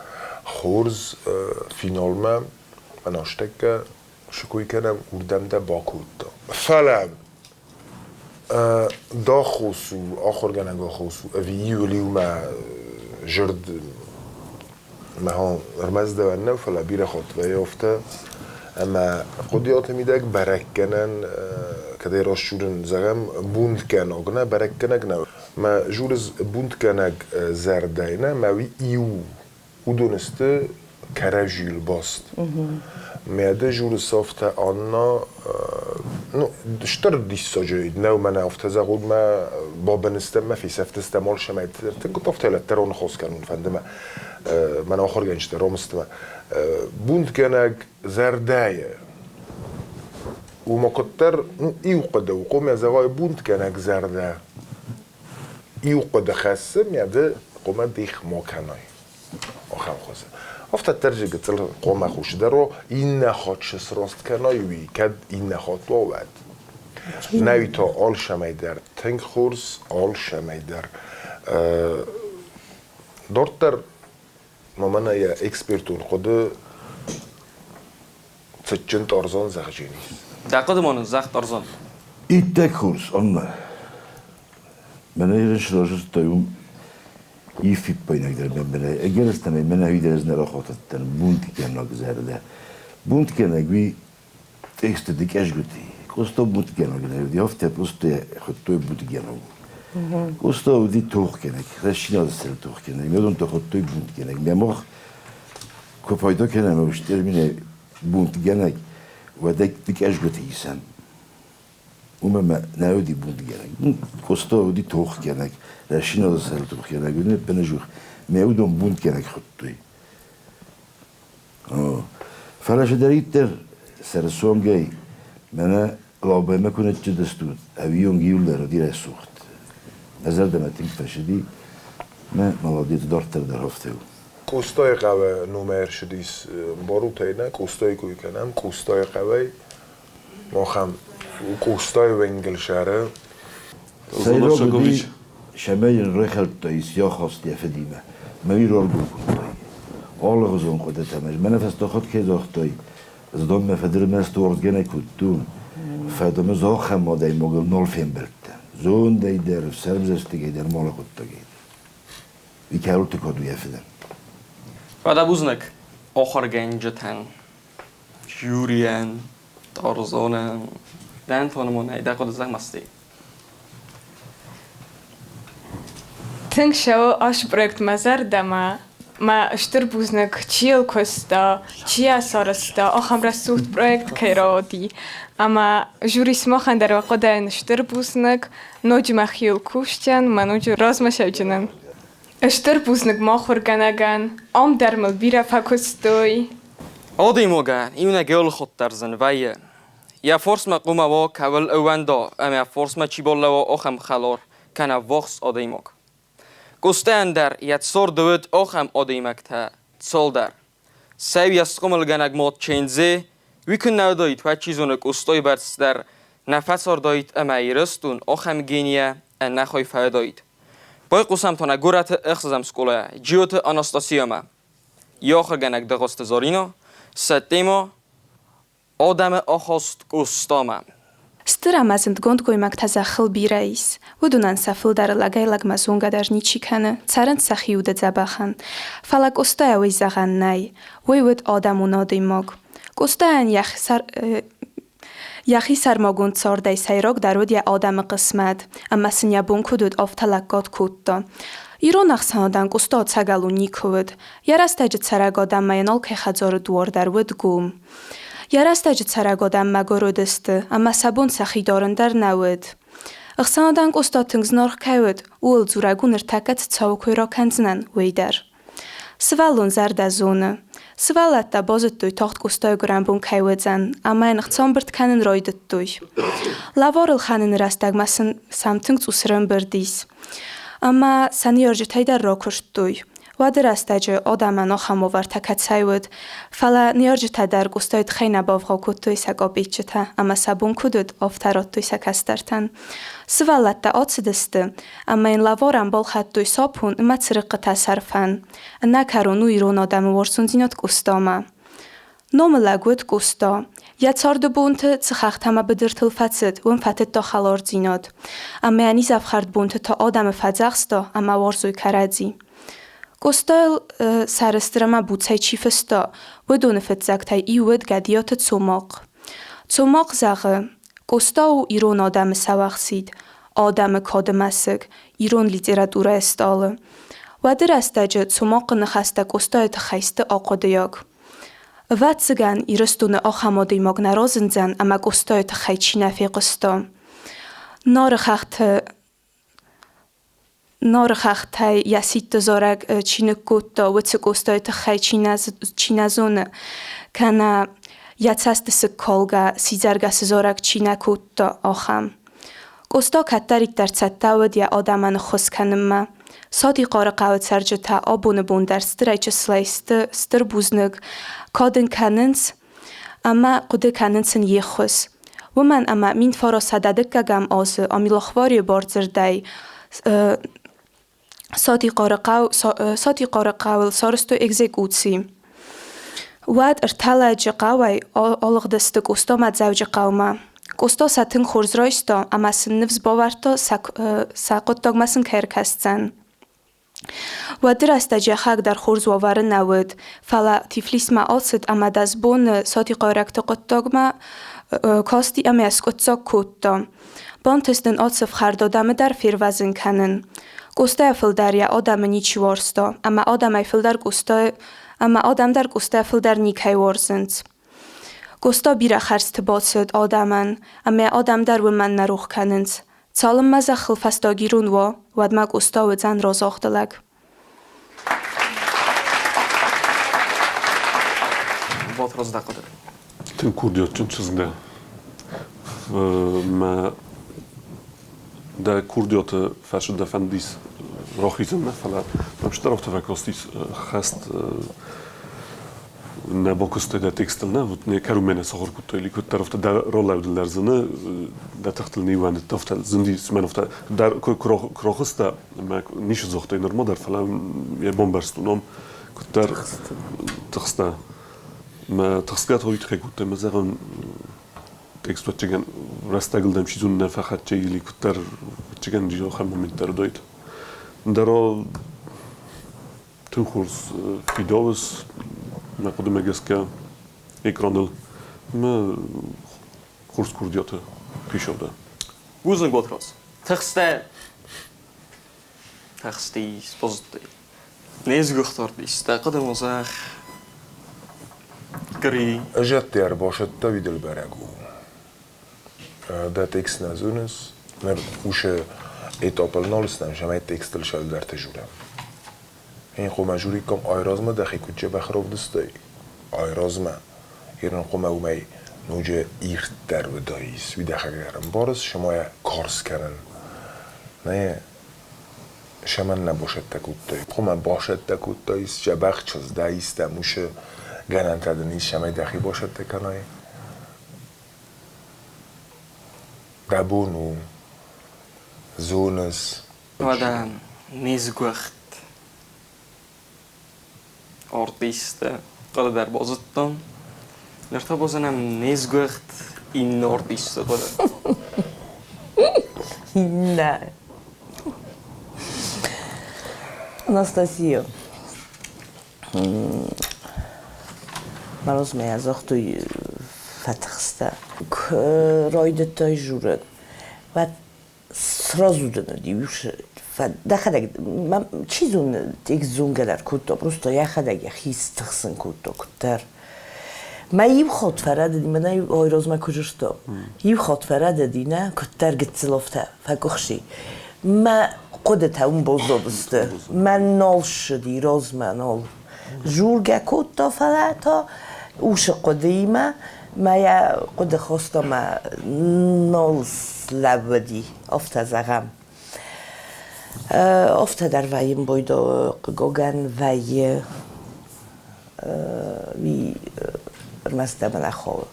хорз финалмӕ ӕнӕстӕккӕ сы кой кӕнӕм, уырдӕм дӕ бакодта. Фӕлӕ дӕ аххос у, ахуыргӕнӕг аххос у, ӕви иу-иумӕ зырд ӕрмӕст дӕуӕн нӕ, фӕлӕ бирӕ хатт вӕййы афтӕ, ӕмӕ хъуыдыйаты мидӕг бӕрӕггӕнӕн, кӕдӕй раст журын зӕгъӕм, бунтгӕнӕг нӕ, бӕрӕггӕнӕг нӕ. Мӕ журыз бунтгӕнӕг зӕрдӕй нӕ, мӕ уый иу уыдон сты кӕрӕдзийыл баст. Мӕ журыз афтӕ Анна, ну, стыр диссаджы нӕу мӕнӕ афтӕ зӕгъон, мӕ бабӕныстӕм, мӕ фесӕфтыстӕм алцӕмӕй тынг афтӕ лӕттӕ раныхас кӕнын фӕнды мӕ, мӕн ахуыргӕнджытӕ рамысты мӕ. Бунтгӕнӕг зӕрдӕйы уымӕ куыддӕр, ну, иу хъуыды у, хъуамӕ зӕгъай бунтгӕнӕг зӕрдӕ. Иу хъуыды хӕссы, мӕ ды хъуамӕ дих ма кӕнай. Ахӕм хуызы. Афтӕ дӕр же гыццыл хъуамӕ хъусдӕр у, иннӕ хатт сраст кӕнай, уый кӕд иннӕ хатт уа, уӕд. Нӕ та алцӕмӕй дӕр тынг хорз, алцӕмӕй дӕр. Дарддӕр ма мӕнӕ йӕ экспертон хъуыды цытджын Тарзан зӕгъджен ис. Дӕ хъуыды ма нын зӕгъ, Тарзан. Иттӕг хорз, Аннӕ. Мӕнӕ ирын сразырдтай уым ифиппайнаг дӕр мӕнӕ ӕгӕрыстӕмӕй мӕнӕ уый дӕр ӕз нӕ рахатыдтӕн бунтгӕнӕг зӕрдӕ. Бунтгӕнӕг уый тексты дыкъӕзгуыти. Къоста бунтгӕнӕг нӕ уыди, афтӕ просто хуыдтой бунтгӕнӕг. Къоста уыди тохгӕнӕг, рӕстдзинады сӕрыл тохгӕнӕг. Уыдон та хуыдтой бунтгӕнӕг. Мӕ мах куы пайда кӕнӕм терминӕй. Бунтгӕнӕг, уӕдӕ дыкъӕзгуыты исӕн. Уымӕ мӕ нӕ уыди бунтгӕнӕг. Къоста уыди тохгӕнӕг, рӕсинады сӕрыл тохгӕнӕг, уыди ӕппынӕдзух. Мӕ уыдон бунтгӕнӕг хуыдтой. Фӕлӕ цыдӕриддӕр сӕрысонгӕй мӕнӕ Лаубӕмӕ куы ныццыдыстут, ӕви иулдӕр уыди рӕсугъд. Мӕ зӕрдӕмӕ тынг фӕцыди, мӕ молодец дарддӕр дӕр афтӕ у. Къостайы хъӕуы номӕй ӕрцыдис Борутӕй нӕ, Къостайы кой кӕнӕм, Къостайы хъӕуӕй. Махӕн Къостайы уӕнгӕлсӕры. Сӕйраг уыди, цӕмӕй йын райхӕлдтаис йӕ ахаст йӕ фыдимӕ, мӕ уый раргом кодтай. Алыгъуызон хъуыдытӕ мӕ мӕнӕ фӕстӕхатт кӕй загътай, ӕз дам мӕ фыды рмӕст уарзгӕ нӕ кодтон, фӕлӕ мӕ ахӕм адӕймагыл нал фембӕлдтӕн. Зондӕй дӕр, ӕфсӕрмдзӕстыгӕй дӕр, малы хъуыддагӕй дӕр. Уый кӕуылты код у йӕ фыдӕн? Уӕдӕ бузныг ахуыргӕнджытӕн, жюрийӕн, Тарзонӕн, дӕнтонымонӕй дӕ хъуыды зӕгъ Тынг цӕуы ацы проект мӕ зӕрдӕмӕ. Мӕ стыр бузныг, чи йыл куыста, чи йӕ сарӕзта, ахӕм рӕсугъд проект кӕй рауади. Ӕмӕ жюри сымахӕн дӕр уӕ хъуыдыйӕн стыр бузныг. Ноджы мӕхиуыл кусдзӕн, мӕ ноджы размӕ цӕуджынӕн. Стыр бузныг мӕ ахуыргӕнӕгӕн, ам дӕр мыл бирӕ фӕкуыстой. Адӕймагӕн иунӕг ӕлхуыд дӕр зын вӕййы. Йӕ фарсмӕ хъуамӕ уа, кӕуыл ӕууӕнда ӕмӕ йӕ фарсмӕ чи балӕууа, ахӕм хӕлар, кӕнӕ ввахс адӕймаг. Къостайӕн дӕр йӕ царды уыд ахӕм адӕймӕгтӕ цалдӕр. Сӕ иу йӕ схъомылгӕнӕг мад Чендзе, уый куыннӕ уыдаид, уӕд чи зоны Къостайы бӕрц дӕр нӕ фӕцардаид ӕмӕ Ирыстон ахӕм генийӕ ӕнӕхай фӕуыдаид. Байхъусӕм та нӕ горӕты ӕхсӕзӕм скъолайӕ Джиоты Анастасиямӕ. Йӕ ахуыргӕнӕг Дыгъуызты Заринӕ, сӕ темӕ Адӕмы ахаст Къостамӕ. Стыр ӕмӕ зындгонд гоймӕгтӕ зӕххыл бирӕ ис. Уыдонӕн сӕ фылдӕры лӕгӕй-лӕгмӕ зонгӕ дӕр ничи кӕны, цӕрынц сӕхи уды дзӕбӕхӕн. Фӕлӕ Къостайӕ уый зӕгъӕн нӕй. Уый уыд адӕмон адӕймаг. Къостайӕн йӕхи сӕрмагонд цардӕй сӕйрагдӕр уыд йӕ адӕмы хъысмӕт, ӕмӕ сын йӕ бон куыд уыд, афтӕ лӕггад кодта. Ирон ӕхсӕнадӕн Къоста ӕцӕгӕлон никуы уыд. Йӕ рӕстӕджы цӕрӕг адӕммӕ йын алкӕй хӕдзары дуар дӕр уыд гом. Йӕ рӕстӕджы цӕрӕг адӕм мӕгуыр уыдысты, ӕмӕ сӕ бон сӕхи дарын дӕр нӕ уыд. Ӕхсӕнадӕн Къоста тынг зынаргъ кӕй уыд, ууыл дзурӕг у ныртӕккӕ цы цауы кой ракӕндзынӕн, уый дӕр. Сывӕллон зӕрдӕ зоны. Сывӕллӕттӕ базыдтой, тагъд Къостайы гуырӕн бон кӕй уыдзӕн, ӕмӕ йын ӕхца ӕмбырд кӕнын райдыдтой. Лӕвар ӕлхӕныны рӕстӕгмӕ сын сӕм тынг цъус ӕрӕмбырд ис. Ӕмӕ сӕ ныййарджытӕй дӕр ракуырдтой. Уӕды рӕстӕджы адӕмӕн ахӕм уавӕртӕ кӕцӕй уыд, фӕлӕ ныййарджытӕ дӕр Къостайы тыххӕй нӕ бавгъау кодтой сӕ къапеччытӕ ӕмӕ сӕ бон куыд уыд, афтӕ радтой сӕ кӕстӕртӕн. Сывӕллӕттӕ ацыдысты ӕмӕ йын лӕварӕн балхӕдтой сапон ӕмӕ цырыхъхъытӕ сӕрфӕн. Ӕнӕкӕрон у ирон адӕмы уарзондзинад Къостамӕ. Номы лӕг уыд Къоста. Йӕ царды бонты цы хӕхтӕ ӕмӕ быдыртыл фӕцыд, уым фӕтыдта хӕлардзинад. Ӕмӕ йӕ низӕфхӕрд бонты та адӕмы фӕдзӕхста ӕмӕ уарзой кӕрӕдзи. Къостайыл сӕрыстыр ӕмӕ буцӕй чи фыста, уыдоны фыццӕгтӕй иу уыд Гӕдиаты Цомахъ. Цомахъ зӕгъы, Къоста у ирон адӕмы сӕуӕхсид, адӕмы кады мӕсыг, ирон литературӕйы стъалы. Уӕды рӕстӕджы Цомахъы ныхӕстӕ Къостайы тыххӕй сты ахъуыдыйаг. Ӕвӕццӕгӕн, Ирыстоны ахӕм адӕймаг нӕ разындзӕн ӕмӕ Къостайы тыххӕй чи нӕ фехъуыста. Нары хӕхты Нары хӕхтӕй йӕ сидты зарӕг чи ныккодта, уыцы Къостайы тыххӕй чи нӕ зоны, кӕнӕ йӕ цӕстысыг калгӕ, сидзӕргӕсы зарӕг чи нӕ кодта, ахӕм. Къоста кӕддӕриддӕр цӕттӕ уыд йӕ адӕмӕн ӕххуыс кӕнынмӕ. Сатихъары хъӕуы цӕрджытӕ абоны бон дӕр стырӕй-чысылӕй сты стыр бузныг, кад ын кӕнынц ӕмӕ хъуыды кӕнынц ын йе ххуыс. Уымӕн ӕмӕ 1902 азы Амилахварийы бардзырдӕй Сатихъары хъӕуыл сарӕзтой экзекуци. Уӕд ӕртӕ лӕджы хъӕуӕй алыгъдысты Къостамӕ Дзӕуджыхъӕумӕ. Къоста сӕ тынг хорз райста ӕмӕ сын ныфс бавӕрдта, сӕ хъуыддагмӕ сын кӕй ӕркӕсдзӕн. Уӕды рӕстӕджы йӕхӕдӕг дӕр хорз уавӕры нӕ уыд, фӕлӕ Тифлисмӕ ацыд ӕмӕ дӕс боны сатихъайрӕгты хъуыддагмӕ касти ӕмӕ йӕ скъуыддзаг кодта. Бантыст ын ацы ӕфхӕрд адӕмы дӕр фервӕзын кӕнын. Къостайӕ фылдӕр йӕ адӕмы ничи уарзта, ӕмӕ адӕмӕй фылдӕр Къостайы ӕмӕ адӕм дӕр Къостайӕ фылдӕр никӕй уарзынц. Къоста бирӕ хӕрзты бацыд адӕмӕн, ӕмӕ адӕм дӕр уымӕн нӕ рох кӕнынц. Цалынмӕ зӕххыл фӕстаг ирон уа, уӕдмӕ Къоста уыдзӕн разагъды лӕг. Вопрос дӕ хъуыды. Тынг курдиатджын чызг дӕ. Мӕ дӕ курдиаты фӕрсы дӕ фӕндис рахизын нӕ, фӕлӕ мӕм стыр афтӕ фӕкастис хӕст нӕ бакуыстай дӕ текстыл нӕ, вот не кӕрумӕ нӕ сахуыр кодтай, или куыддӕр афтӕ дӕ роллӕудыл дӕр зыны, дӕ тыхтыл не ууӕндыдтӕ, афтӕ зынди мӕн афтӕ дӕр куы рахызтӕ, мӕ ницы загътай нырма дӕр, фӕлӕ йӕ бамбӕрстон ам, куыддӕр тыхстӕ. Мӕ тыхсгӕ та уый тыххӕй кодтай, мӕ зӕгъын, текстуӕтчигӕн рӕстӕгыл дӕм чи зоны нӕ фӕхӕццӕ или куыддӕр чигӕн ахӕм момент дӕр уыдаид. Ӕндӕр тынг хорз фидауыс, мӕ хъуыдымӕ гӕсгӕ, экраныл мӕ хорз курдиаты хицау дӕ. Бузныг, Батрадз. Тыхстӕ тыхсти, спозыдтай. Не сгуыхт артисттӕ хъуыдымозӕх Гри. Ӕзӕдтӕ ӕрбасӕтта уидыл бӕрӕг у. Дӕ текст нӕ зоныс, ныр уыцы этапыл нал стӕм, цӕмӕй текстыл сӕлдӕрты журӕм. Ин хъуамӕ журиккам айразмӕ дӕхи куыд дзӕбӕх равдыстай, айразмӕ. Ирын хъуамӕ уымӕй ноджы ирддӕр уыдаис, уый дӕхӕдӕг ӕрӕмбарыс, цӕмӕй карз кӕнын. Нӕ Цӕмӕн нӕ басӕттӕ кодтай? Хъуамӕ басӕттӕ кодтаис, дзӕбӕх чызг дӕ, истӕм уыцы гӕнӕнтӕ дын ис, цӕмӕй дӕхи басӕттӕ кӕнай? Дӕ бон у, зоныс. Уӕдӕ не сгуыхт артисттӕ хъуыды дӕр базыдтам. Ныр та базонӕм не сгуыхт иннӕ артисты хъуыды. Иннӕ. Анастасия. Мӕ размӕ загътой фӕтыхстӕ. Куы райдыдтай журын, уӕд сразу дын уыди дӕхӕдӕг чи зоны текст зонгӕ дӕр кодта, просто йӕхӕдӕг йӕхи стыхсын кодта куыддӕр. Мӕ иу хатт фӕрӕдыди, мӕнӕ ой размӕ куы зыдтон, иу хатт фӕрӕдыди, нӕ, куыддӕр гыццылофтӕ фӕкъуыхси. Мӕ хъуыдытӕ уым баззадысты. Мӕн нал ссыди размӕ, нал. Жургӕ кодта, фӕлӕ та усы хъуыдыимӕ мӕ йӕ хъуыды хаста мӕ нал слӕууыди, афтӕ зӕгъӕм. Афтӕ дӕр вӕййы Бойдо хъыгагӕн вӕййы, уый ӕрмӕст дӕ нӕ хауы.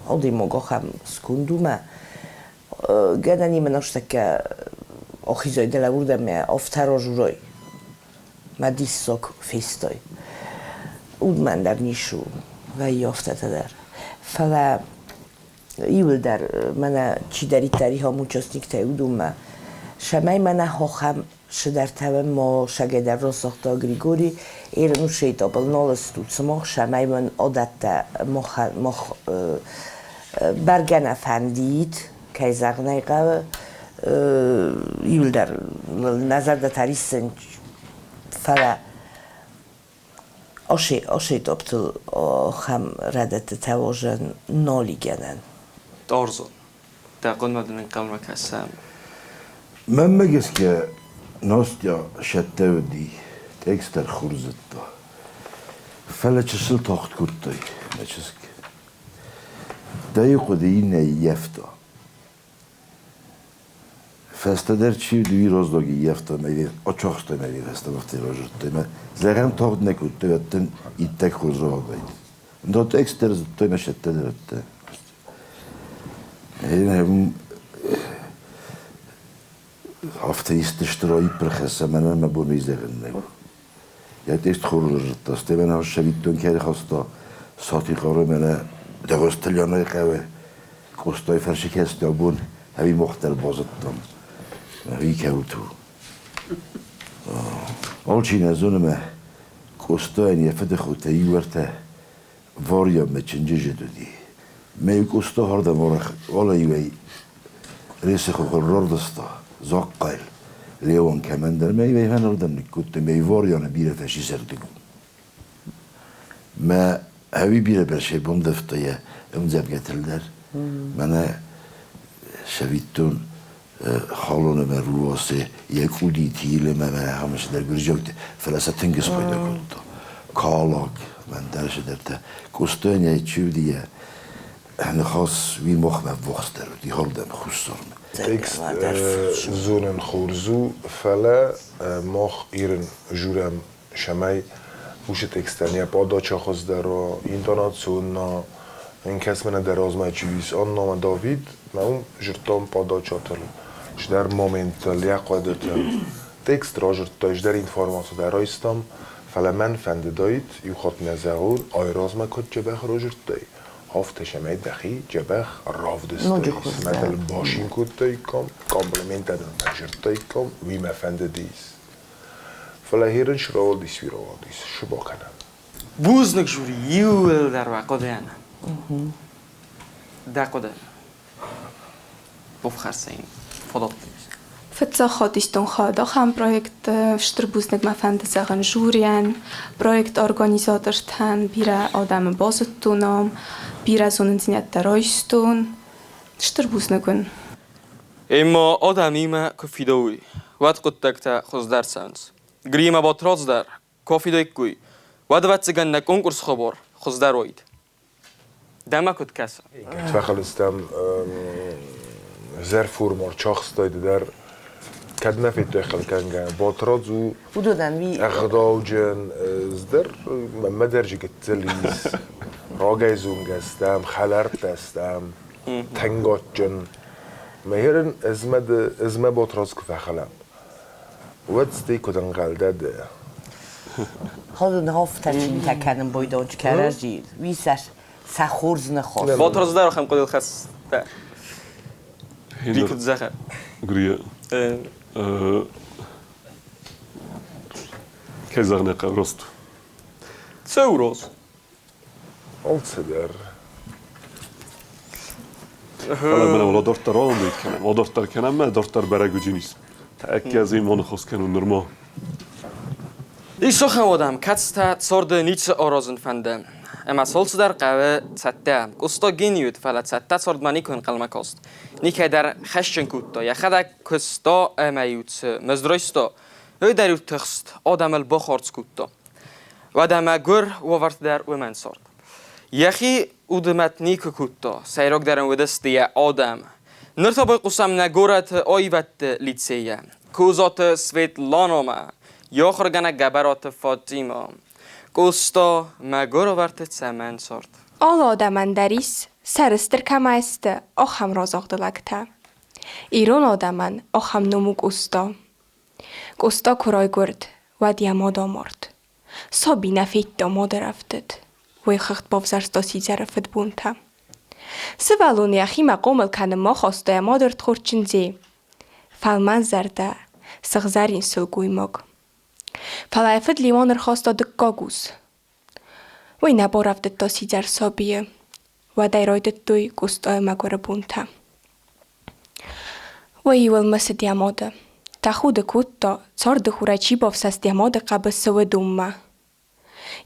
Адӕймаг ахӕм сконд у мӕ гӕнӕн имӕ нӕстӕккӕ ахизай дӕлӕ уырдӕмӕ, афтӕ разурай. Мӕ диссаг фестай. Уымӕн дӕр ницы у, вӕййы афтӕтӕ дӕр. Фӕлӕ иуылдӕр мӕнӕ чидӕриддӕр ихӕм участниктӕй уыдонмӕ, цӕмӕй мӕнӕ хохӕм цыдӕртӕ ма сӕгӕдӕр расагъта Григори, ерын уыцы этапыл нал стут сымах, цӕмӕй мын адӕттӕ мах бӕргӕ нӕ фӕндид, кӕй зӕгъын ӕй хъӕуы, иуылдӕр нӕ зӕрдӕтӕ риссынц, фӕлӕ Ошетоптыл ахӕм рӕдыдтытӕ уозӕн нал и гӕнӕн. Торзон, дӕ хъуынмӕ дын ӕнхъӕлмӕ кӕсӕм. Мӕнмӕ гӕсгӕ Настя сӕттӕ уыди, текст дӕр хорз зыдта. Фӕлӕ чысыл тагъд кодтай, мӕ чызг. Дӕ иу хъуыды иннӕ ййӕфта. Фӕстӕдӕр чи уыди, уый раздзог ййӕфта ӕмӕ ачахста ӕмӕ фӕстӕмӕ разырдта ӕмӕ зӕгъӕм тагъд нӕ кодтой, уӕддӕр иттӕг хорз рауадаид. Ндӕр текст дӕр зыдтой ӕмӕ сӕттӕ дӕр уыдтӕ. Афтӕ исты стыр аипп ӕрхӕсса, мӕнӕн мӕ бон уый зӕгъын нӕу. Йӕ тест хорз зыдта, стӕй мӕнӕ цӕвиттон кӕй рахаста Сатихъары мӕнӕ Дагъыстылянӕй хъӕуы Къостай фӕрсы кӕстӕр бон ӕви мах дӕр базыдтам, ӕви кӕуылты у. Алчи нӕ зоны мӕ Къостайӕн йӕ фыды хотӕ иу-ӕртӕ Варя мӕ чынджы зыд уыди. Мӕ Къоста хӕрдӕм арӕх уӕлӕ-иуӕй Ресы хохыл рарвыста Захъхъайыл Леон кӕмӕндӕр мӕ иуӕй фӕнӕрдӕм ныккодта, мӕ Варяны бирӕ фӕсисӕрдыг. Мӕ Ӕви бирӕ бӕрцӕй бандӕвта йӕ ӕмдзӕвгӕтыл дӕр. Мӕнӕ цӕвиттон халон ӕмӕ рувасы йӕ къудити ӕмӕ ахӕм цыдӕр гуырдзиӕгтӕ, фӕлӕ сӕ тынг спайда кодта. Калак, ӕндӕр цыдӕртӕ. Къостайӕн йӕ чи уыди йӕ ныхас уый махмӕ ӕввахсдӕр уыди, хӕрдӕм хуссармӕ. Текст зонын хорз у, фӕлӕ мах ирын журӕм цӕмӕй уыцы текстӕн йӕ подача хуыздӕр уа, интонацион кӕцымӕ дӕ размӕ чи ис, Анна Давид, мӕ уым зыдтам подачатыл, цыдӕр моменттыл, йӕ хъуыдытыл. Текст разырдта, ис дӕр информаци дӕр райстам, фӕлӕ мӕн фӕндыдаид, иу хатт нӕ зӕгъон, айразмӕ куыд дзӕбӕх разырдтай, афтӕ цӕмӕй дӕхи дзӕбӕх равдыстай, цымӕ дыл бацин кодтаиккам, комплименттӕ дын фӕзырдтаиккам, уый мӕ фӕндыдис. Фӕлӕ херын срауадис, уый рауадис, цы бакӕнӕм? Бузныг, жюри, иууылдӕр уӕ хъуыдыйӕн. Дӕ хъуыды. Бафхӕрсӕн фадат. Фыццаг хатт истон хайад ахӕм проекты. Стыр бузныг мӕ фӕнды зӕгъын жюрийӕн, проекторганизатортӕн, бирӕ адӕмы базыдтон ам, бирӕ зонындзинӕдтӕ райстон. Стыр бузныг уын. Ӕмӕ адӕмимӕ куы фидауй, уӕд хъуыддӕгтӕ хуыздӕр цӕуынц. Гримӕ Батрадз дӕр куы фидайккой, уӕд, ӕвӕццӕгӕн, нӕ конкурс хабар хуыздӕр уаид. Дӕмӕ куыд кӕсы? Фӕхӕлыстӕм зӕрформар чахстайды дӕр кӕд нӕ федтай хӕлкӕнгӕ. Батрадз у Уыдонӕн уый ӕгъдауджын здӕр, мӕнмӕ дӕр же гыццыл ис. Рагӕй зонгӕ стӕм, хӕлӕрттӕ стӕм, тӕнгадджын. Мӕхерын ӕз мӕ Батрадз куы фӕхӕлӕм, уӕд стӕй куыд ӕнхъӕл дӕ ды? Хӕлын афтӕ кӕнын бойдонч кӕрӕдзи, уый сӕ хорз ныхас. Батрадз дӕр ахӕм хъуыдыйыл хӕцдӕ. Гри куыд зӕгъы? Гри. Кӕй зӕгъын ӕй хъӕуы, рост. Цӕуы рост. Алцыдӕр. Фӕлӕ мӕнӕ уал дарддӕр рауӕндӕйт кӕнӕм, адарддӕр кӕнӕм мӕ дарддӕр бӕрӕг уыдзӕнис. Тӕккӕ ма ныхас кӕнун нырма. Ис ахӕм адӕм, кӕцытӕ царды ницы аразын фӕнды. Ӕмӕ сӕ алцыдӕр хъӕуы цӕттӕ. Къоста гений уыд, фӕлӕ цӕттӕ цардмӕ никуы ӕнхъӕлмӕ каст. Никӕй дӕр хӕсджын кодта, йӕхӕдӕг куыста ӕмӕ-иу цы мызд райста, уый дӕр-иу тыхст, адӕмыл бахардз кодта. Уӕдӕ мӕгуыр уавӕрты дӕр уымӕн цард. Йӕхи уды мӕт никуы кодта, сӕйрагдӕр ын уыдысты йӕ адӕм. Ныр та байхъусӕм нӕ горӕты аивӕдты лицейӕ, Козаты Светланамӕ, йӕ ахуыргӕнӕг Гӕбӕраты Фатимӕ. Къоста мӕгуыр уавӕрты цӕмӕн цард? Алы адӕмӕн дӕр ис, сӕрыстыр кӕмӕй сты, ахӕм разагъды лӕгтӕ. Ирон адӕмӕн ахӕм ном у Къоста. Къоста куы райгуырд, уӕд йӕ мад амард. Саби нӕ федта мады рӕвдыд. Уый хыгъд бавзӕрста сидзӕры фыдбонтӕ. Сывӕллон йӕхимӕ хъомыл кӕнынмӕ хаста йӕ мады рдхорд чындзе. Фӕлмӕнзӕрдӕ, сыгъзӕрин сылгоймаг. Фӕлӕ йӕ фыд Леуан ӕрхаста дыккаг ус. Уый нӕ барӕвдыдта сидзӕр сабийы. Уӕдӕй райдыдтой Къостайы мӕгуыры бонтӕ. Уый-иу ыл мысыд йӕ мады. Тӕхуды кодта, царды хурӕй чи бафсӕст йӕ мады хъӕбысы уыдонмӕ.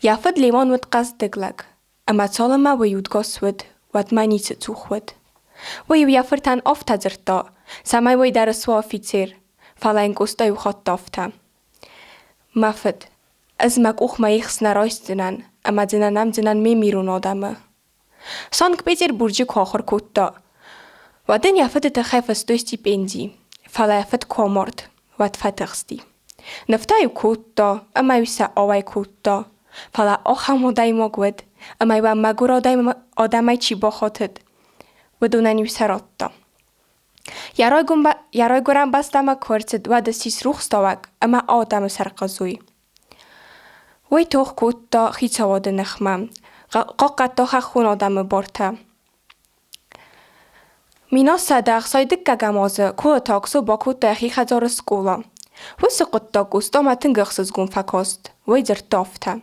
Йӕ фыд Леуан уыд хъӕздыг лӕг, ӕмӕ цалынмӕ уый удгас уыд, уӕдмӕ ницы цух уыд. Уый-иу йӕ фыртӕн афтӕ дзырдта, цӕмӕй уый дӕр суа афицер, фӕлӕ йын Къоста иу хатт афтӕ: Мӕ фыд, ӕз мӕ къухмӕ ихс нӕ райсдзынӕн ӕмӕ дзы нӕ нӕмдзынӕн ме мирон адӕмы. Санкт-Петербурджы куы ахуыр кодта, уӕд ын йӕ фыды тыххӕй фыстой стипенди, фӕлӕ йӕ фыд куы амард, уӕд фӕтыхсти. Нывтӕ-иу кодта ӕмӕ-иу сӕ ауӕй кодта, фӕлӕ ахӕм адӕймаг уыд, ӕмӕ-иу ӕм мӕгуыр адӕмӕй чи бахатыд, уыдонӕн-иу сӕ радта. Йӕ райгуырӕн бӕстӕмӕ куы ӕрцыд, уӕд ссис рухстауӕг ӕмӕ адӕмы сӕрхъызой. Уый тох кодта хицауады ныхмӕ, хъахъхъӕдта хӕххон адӕмы бартӕ. 1669 азы Колыты Аксо бакодта йӕхи хӕдзары скъола. Уыцы хъуыддаг Къостамӕ тынг ӕхсызгон фӕкаст, уый дзырдта афтӕ: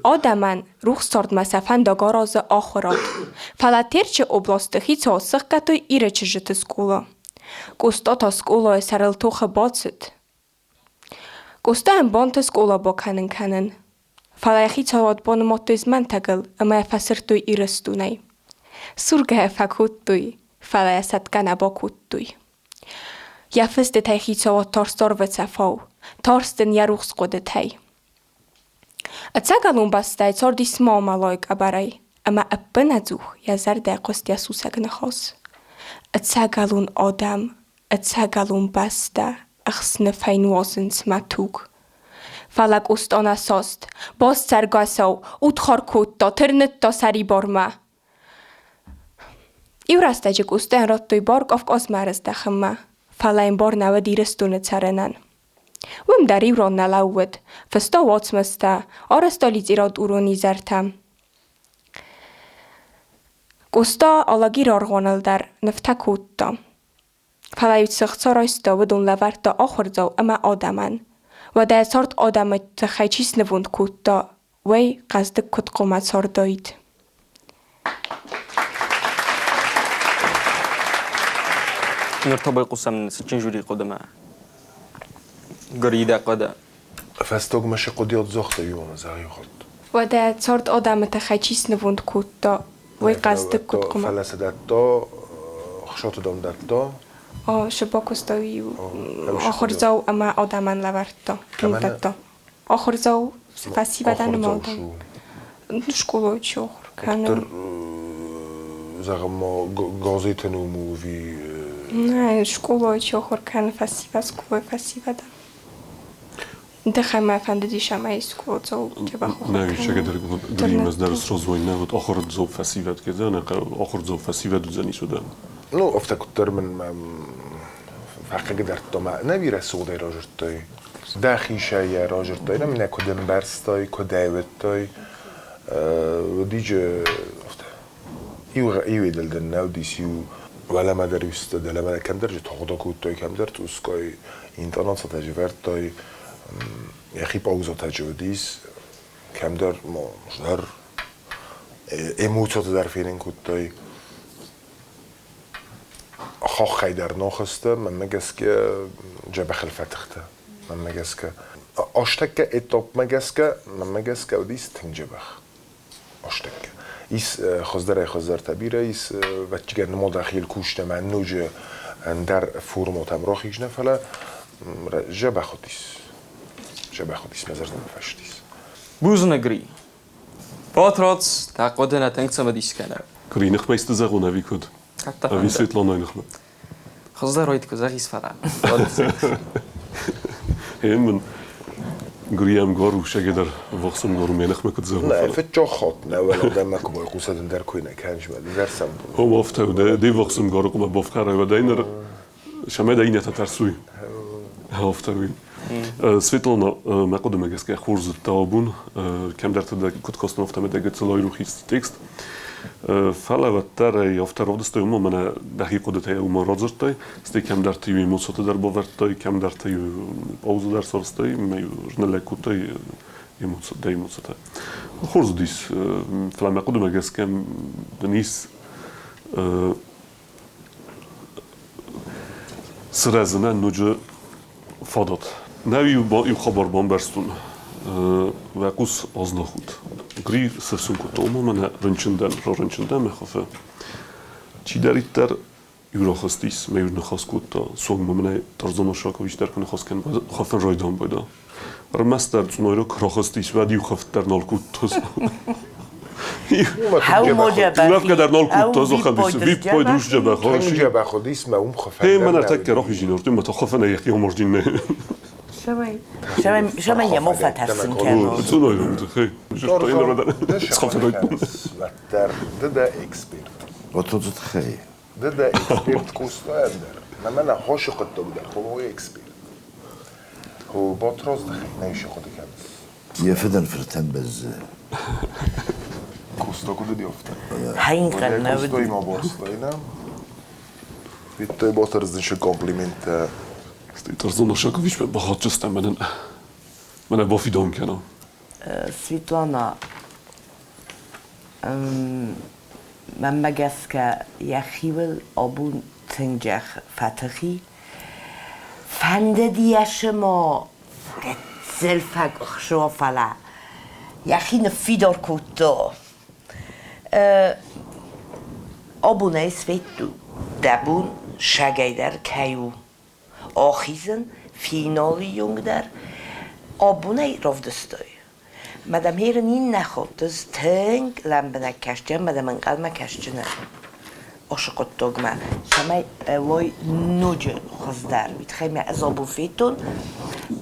Адӕмӕн рухс цардмӕ сӕ фӕндаг аразы ахуырад. Фӕлӕ Терчы областы хицауад сыхгӕдтой Иры чызджыты скъола. Къоста та скъолайы сӕрыл тохы бацыд. Къостайӕн бантыст скъола бакӕнын кӕнын. Фӕлӕ йӕ хицауад банымадтой змӕнтӕгыл ӕмӕ йӕ фӕсырдтой Ирыстонӕй. Сургӕ йӕ фӕкодтой, фӕлӕ йӕ сӕтгӕ нӕ бакодтой. Йӕ фыстытӕй хицауад тарст арвы цӕфау, тарст ын йӕ рухс хъуыдытӕй. Ӕцӕгӕлон бӕстӕйы цардис Маомалойы къӕбӕрӕй, ӕмӕ ӕппынӕдзух йӕ зӕрдӕ хъуыст йӕ сусӕг ныхас. Ӕцӕгӕлон адӕм, ӕцӕгӕлон бӕстӕ ӕхсныфӕй нуазынц мӕ туг. Фӕлӕ Къоста нӕ саст, баст цӕргӕсау, удхар кодта, тырныдта сӕрибармӕ. Иу рӕстӕджы Къостайӕн радтой бар Кавказмӕ ӕрыздӕхынмӕ, фӕлӕ йын бар нӕ уыд Ирыстоны цӕрынӕн. Уым дӕр иу ран нӕ лӕууыд, фыста уацмыстӕ, арӕзта литературон изӕртӕ. Къоста Алагиры аргъуаныл дӕр нывтӕ кодта. Фӕлӕ-иу цы хца райста, уыдон лӕвӕрдта ахуырдзау ӕмӕ адӕмӕн. Уӕдӕ йӕ цард адӕмы тыххӕй чи снывонд кодта, уый хъӕздыг куыд хъуамӕ цардаид? Ныр та байхъусӕм цытджын жюрийы хъуыдымӕ. Гыридӕ хъуыды. Фӕстагмӕ шы хъуыдыйад загъта Иоанны зӕгъиухатт. Уӕдӕ цард адӕмы тыххӕй чи снывонд кодта, уый хъӕздыг куыд хъуамӕ? Фӕлӕ цы дӕтта, хсоты дон дӕтта. Шы бакуыста ахуырдзау ӕмӕ адӕмӕн лӕвӕрдта. Дӕтта. Ахуырдзау фӕсивӕдӕн нымадта. Скъолайы чи ахуыр кӕны. Зӕгъӕм ма газеты ном у ӕви? Нӕ, скъолайы чи ахуыр кӕны фӕсивӕд, скъолайы фӕсивӕдӕн. Дӕхӕмӕ фӕндыдис ӕмӕ скъоладзау дзӕбӕх ахуыр Нӕ, шагӕдӕр гримӕс дӕр срозой нӕ, вот ахуырдзау фӕсивӕд кедзӕн, ахуырдзау фӕсивӕд уыдзӕнис уыдӕн. Ну, афтӕ куыддӕр мын фӕхъыгдардта мӕ нӕ бирӕ сугъдӕй разырдтай. Дӕхи йӕ разырдтай, нӕ мын куыд ӕмбӕрстай, куыд ӕвӕдтай. Уыдиджы афтӕ. Иу едыл дын нӕ уыдис, иу уӕлӕмӕ дӕр иу цыдтӕ, дӕлӕмӕ дӕр кӕмдӕр же тагъд кодтой, кӕмдӕр цъусгай интонацитӕ же вӕрдтай, йӕхи паузатӕ же уыдис, кӕмдӕр ма дӕр эмоцитӕ дӕр фенын кодтай. Хохӕй дӕр нохысты, мӕнмӕ гӕсгӕ дзӕбӕхыл фӕтыхтӕ, мӕнмӕ гӕсгӕ. Астӕккӕ этапмӕ гӕсгӕ, мӕнмӕ гӕсгӕ уыдис тынг дзӕбӕх. Астӕккӕ. Ис хуыздӕрӕй-хуыздӕртӕ бирӕ ис, ӕвӕццӕгӕн нымадахил куст ӕмӕ ноджы ӕндӕр форматӕм рахизынӕ, фӕлӕ дзӕбӕх уыдис. Дзӕбӕх уыдис, мӕ зӕрдӕмӕ фӕстис. Бузныг, Гри. Батрадз, дӕ хъуыды нӕ тынг цымыдис кӕны. Гри ныхмӕ исты зӕгъон ӕви куыд? Ӕви Светланайы ныхмӕ? Хуыздӕр уайд куы зӕгъис, фӕлӕ. Е мын Гриам гору шагедӕр вохсым гору ме ныхмӕ куыд зӕгъон. Нӕ, фыццаг хатт нӕ уӕлӕ куы байхъусӕд ӕндӕр куы нӕ кӕныс мӕ дызӕрсӕм. О, афтӕ, де вохсым гору къуымӕ бофхӕрай уӕдӕй ныр Сӕмӕ дӕ иннӕтӕ тӕрсуй. Афтӕ уый. Светлана, мӕ хъуыдымӕ гӕсгӕ хорз зыдта абон, кӕмдӕрты дӕ куыд кастон, афтӕмӕй дӕ гыццыл айрох ис текст. Фӕлӕ уӕддӕр ӕй афтӕ равдыстай, уымӕн мӕнӕ дӕхи хъуыдытӕй уымӕн радзырдтай, стӕй кӕмдӕрты-иу эмоцитӕ дӕр бавӕрдтай, кӕмдӕрты-иу пауза дӕр сарӕзтай, ӕмӕ-иу зныллӕг кодтай дӕ эмоцитӕ. Хорз уыдис, фӕлӕ мӕ хъуыдымӕ гӕсгӕ дын ис Сырӕзынӕн ноджы фадат. Нӕ иу хабар бамбӕрстон. Уӕ хъус азнахут. Гри сыфсын кодта, ома мӕнӕ рынчын дӕн, рарынчын дӕн мӕ хуыфы. Чидӕриддӕр иу рахызтис, мӕ иу ныхас кодта, цом мӕнӕ Тарзан Ашакович дӕр куы ныхас кӕны, хуыфын райдан байда. Ӕрмӕстдӕр цъунайраг рахызтис, уӕд иу хӕфт дӕр нал кодта. Улӕфгӕ дӕр нал кодта, виппайд ус дзӕбӕх. Дзӕбӕх уыдис мӕ уым хуыфӕн. Гъе, мӕнӕ тӕккӕ рахизин ортын, мӕ та хуыфӕн йӕхи омордин нӕ. Шамай йӕ фӕтӕрсын кӕнон. Цъунайраг, хей. Ды дӕ эксперт. Отодзы тыххӕй. Ды дӕ эксперт кусынӕн дӕр. Мӕнӕ хосы хъуыддаг дӕр, хо эксперт. Хо Батрадз тыххӕй нӕ ис хъуыды кӕныс. Йӕ фыдӕн фыртӕн бӕззы. Куста куыд уыди афтӕ? Хӕнкъӕн нӕ уыди. Куыстой ма борстой, Vittai Батрадз комплименттӕ. Тарзан Ашакович бахатчыстӕм мӕнӕн мӕнӕ бафидауын кӕна. Светлана, мӕнмӕ гӕсгӕ йӕхиуыл абон тынг фӕтых и. Фӕндыди йӕ сыма гыццыл фӕкъуыхсо, фӕлӕ. Йӕхи ныффидар кодта. Абон ӕй сфедту, дӕ бон сагӕй дӕр кӕй у ахизын финалы онг дӕр. Абон ӕй равдыстай. Мадам Херен иннӕ хатт ӕз тынг лӕмбынӕг кастӕн, мадам ӕнхъӕлмӕ кӕсджынӕн ацы хъуыддагмӕ, цӕмӕй уой ноджы хуыздӕр. Уый тыххӕй мӕ ӕз абон федтон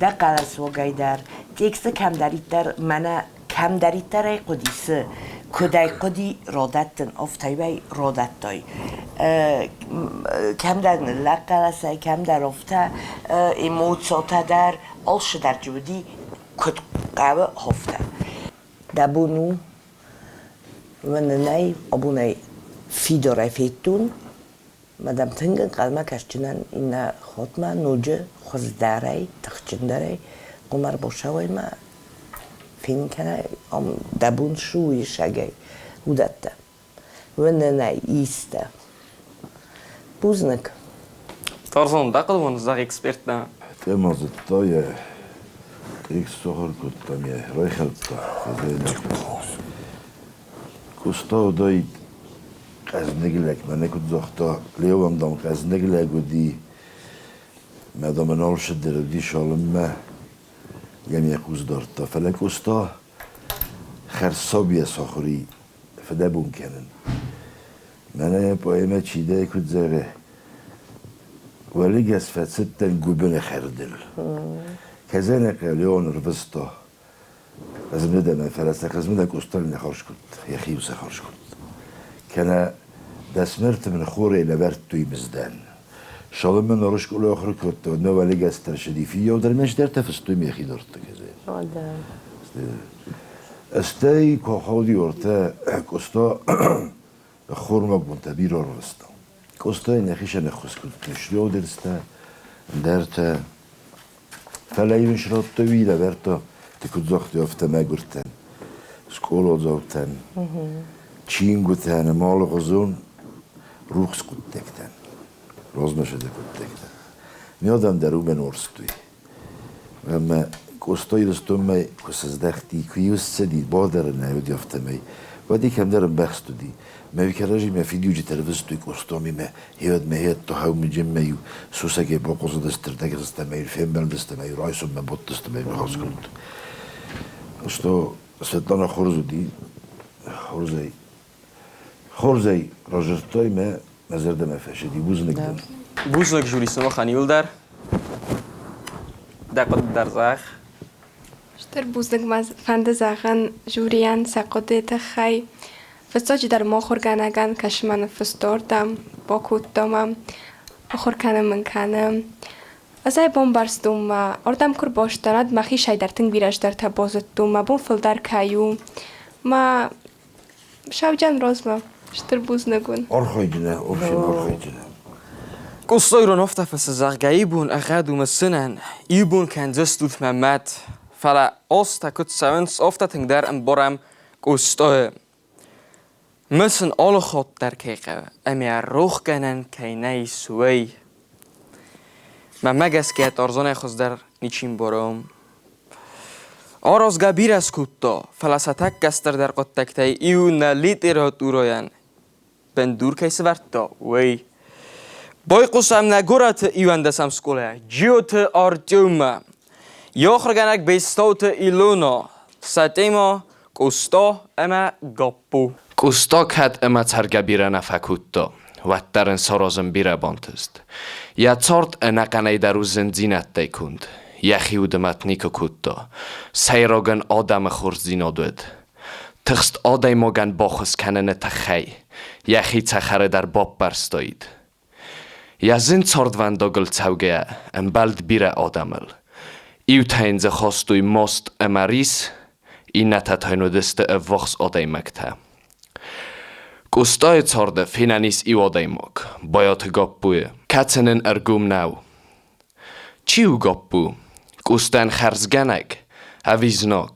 дӕ хъӕлӕсуагӕй дӕр, тексты кӕмдӕриддӕр мӕнӕ кӕмдӕриддӕр ӕй хъуыди, цы, куыд ӕй хъуыди радӕттын, афтӕ-иу радӕттай. Кӕмдӕр ныллӕг хъӕлӕсӕй, кӕмдӕр афтӕ, эмоцитӕ дӕр, алцыдӕр дзы уыди, куыд хъӕуы, афтӕ. Дӕ бон у уынынӕй, абонӕй фидарӕй федтон, мадам тынг ӕнхъӕлмӕ кӕсджынӕн иннӕ хатмӕ ноджы хуыздӕрӕй, тыхджындӕрӕй Къуымӕр Босауӕй ма фенын кӕнай, ам дӕ бон цы у исӕгӕй, уыдӕттӕ. Уынынӕй истӕ. Бузныг. Тарзан, дӕ хъуыды зӕгъ эксперттӕ. Тема зыдта йӕ, текст сахуыр кодтам йӕ, райхӕлдта. Къоста уыдаид къӕдзныг лӕг, мӕнӕ куыд загъта, Леуан, дам, къӕдзныг лӕг уыди, мӕ, дам, ын алцыдӕр уыди цалынмӕ йӕм йӕ хъус дардта. Фӕлӕ Къоста хӕрзсабийӕ сахуыр и фыдӕбон кӕнын. Мӕнӕ йӕ поэмӕ Чидӕй куыд зӕгъы, Уӕлыгӕс фӕцыдтӕн гуыбыны хӕрдыл. Кӕзӕнӕ Леон ӕрвыста Хъызмыдӕмӕ, фӕлӕ сӕ Хъызмыдӕ Къостайы нӕ хорз кодта, йӕхи-иу сӕ хорз кодта. Кӕнӕ дӕсмӕрты мын хорӕй лӕвӕрдтой мыздӕн. Цалынмӕ Норы скъолайы ахуыр кодта, уӕдмӕ уӕлыгӕс тӕрсыди фиййау дӕр ме сдӕртӕ фыстой мӕхи дардта кӕзӕ. Стӕй куы ахауди уартӕ Къоста ӕххормаг бонтӕ бирӕ ӕрвыста. Къостайӕн йӕхицӕн ӕххуыс кодтой шлёдерстӕ, ӕндӕртӕ. Фӕлӕ-иу ын срадтой уый лӕвӕрдта, ты куыд загътой, афтӕ мӕгуыртӕн, скъоладзаутӕн, чингуытӕн ӕмӕ алыгъуызон рухс хъуыддӕгтӕн, размӕцыды хъуыддӕгтӕн. Не адӕм дӕр уымӕн уарзтой. Ӕмӕ Къоста Ирыстонмӕ куы сыздӕхти, куы-иу ссыди, бар дӕр ын нӕ уыди, афтӕмӕй, уӕд-иу кӕмдӕр ӕмбӕхст уыди. Мӕ кӕрӕдзимӕ фидиуджытӕ рвыстой Къостомимӕ, Хеуӕд мӕ хиӕдтӕ хӕумиджынмӕ-иу сусӕгӕй бахъуызыдысты рдӕгрыстӕ ӕмӕ-иу фембӕлдысты ӕмӕ-иу райсоммӕ бадтысты ӕмӕ-иу ныхас кодтой. Что Светлана хорз уыди, хорзӕй, хорзӕй разырдтай мӕ мӕ зӕрдӕмӕ фӕсыди. Бузныг дын. Бузныг жюри сымахӕн иуылдӕр. Дӕ хъуыды дӕр зӕгъ. Стыр бузныг мӕ фӕнды зӕгъын жюрийӕн сӕ хъуыдыйы тыххӕй. Фыццаджыдӕр мыхуыргӕнӕгӕн кӕсынмӕ ныффыстон, бакодтам ӕм, ахуыр кӕнын мын кӕны. Ӕз ӕй бамбӕрстон, мӕ ардӕм куы рбацыдтӕн, уӕд мӕхицӕй дӕр тынг бирӕ цыдӕртӕ базыдтон, мӕ бон фылдӕр кӕй у. Мӕ сауджын размӕ стыр бузныг уын. Архайджынӕ, общем, архайджынӕ. Къуссойрон афтӕ фӕцы, зӕгъгӕ, ибон ӕгъгъӕд у мысынӕн, ибон кӕндзыстут мӕ мӕт, фӕлӕ азтӕ куыд цӕуынц, афтӕ тынгдӕр ӕмбарӕм Къостайы. Мысын алы хатт дӕр кӕй хъӕуы ӕмӕ рохгӕнӕн кӕй нӕй, уый. Мӕнмӕ гӕсгӕ Тарзанӕй хуыздӕр ничи мбары. Аразгӕ бирӕ скодта, фӕлӕ сӕ тӕккӕ стырдӕр хъуыддӕгтӕй иу нӕ литературӕйӕн бындур кӕй сӕвӕрдта, уый. Байхъусӕм нӕ горӕты иуӕндӕсӕм скъолайӕ Джиоты Артеммӕ. Йӕ ахуыргӕнӕг Бестауты Илона, сӕ темӕ Къоста ӕмӕ Гаппо. Къоста кӕд ӕмӕ цӕргӕ бирӕ нӕ фӕкодта, уӕддӕр ын саразын бирӕ бантыст. Йӕ цард ӕнӕхъӕнӕй дӕр у зындзинӕдтӕй конд. Йӕхи уды мӕт никуы кодта. Сӕйраг ын адӕмы хорздзинад уыд. Тыхст адӕймагӕн баххуыс кӕныны тыххӕй йӕхи цӕхӕры дӕр баппӕрстаид. Йӕ зын цардвӕндагыл цӕугӕйӕ ӕмбӕлд бирӕ адӕмыл. Иутӕ йын дзы хастой маст ӕмӕ рис, иннӕтӕ та йын уыдысты ӕввахс адӕймӕгтӕ. Къостайы царды фенӕн ис иу адӕймаг, Байаты Гаппойы, кӕцы нын ӕргом нӕу. Чи у Гаппо? Къостайӕн хӕрзгӕнӕг ӕви знаг?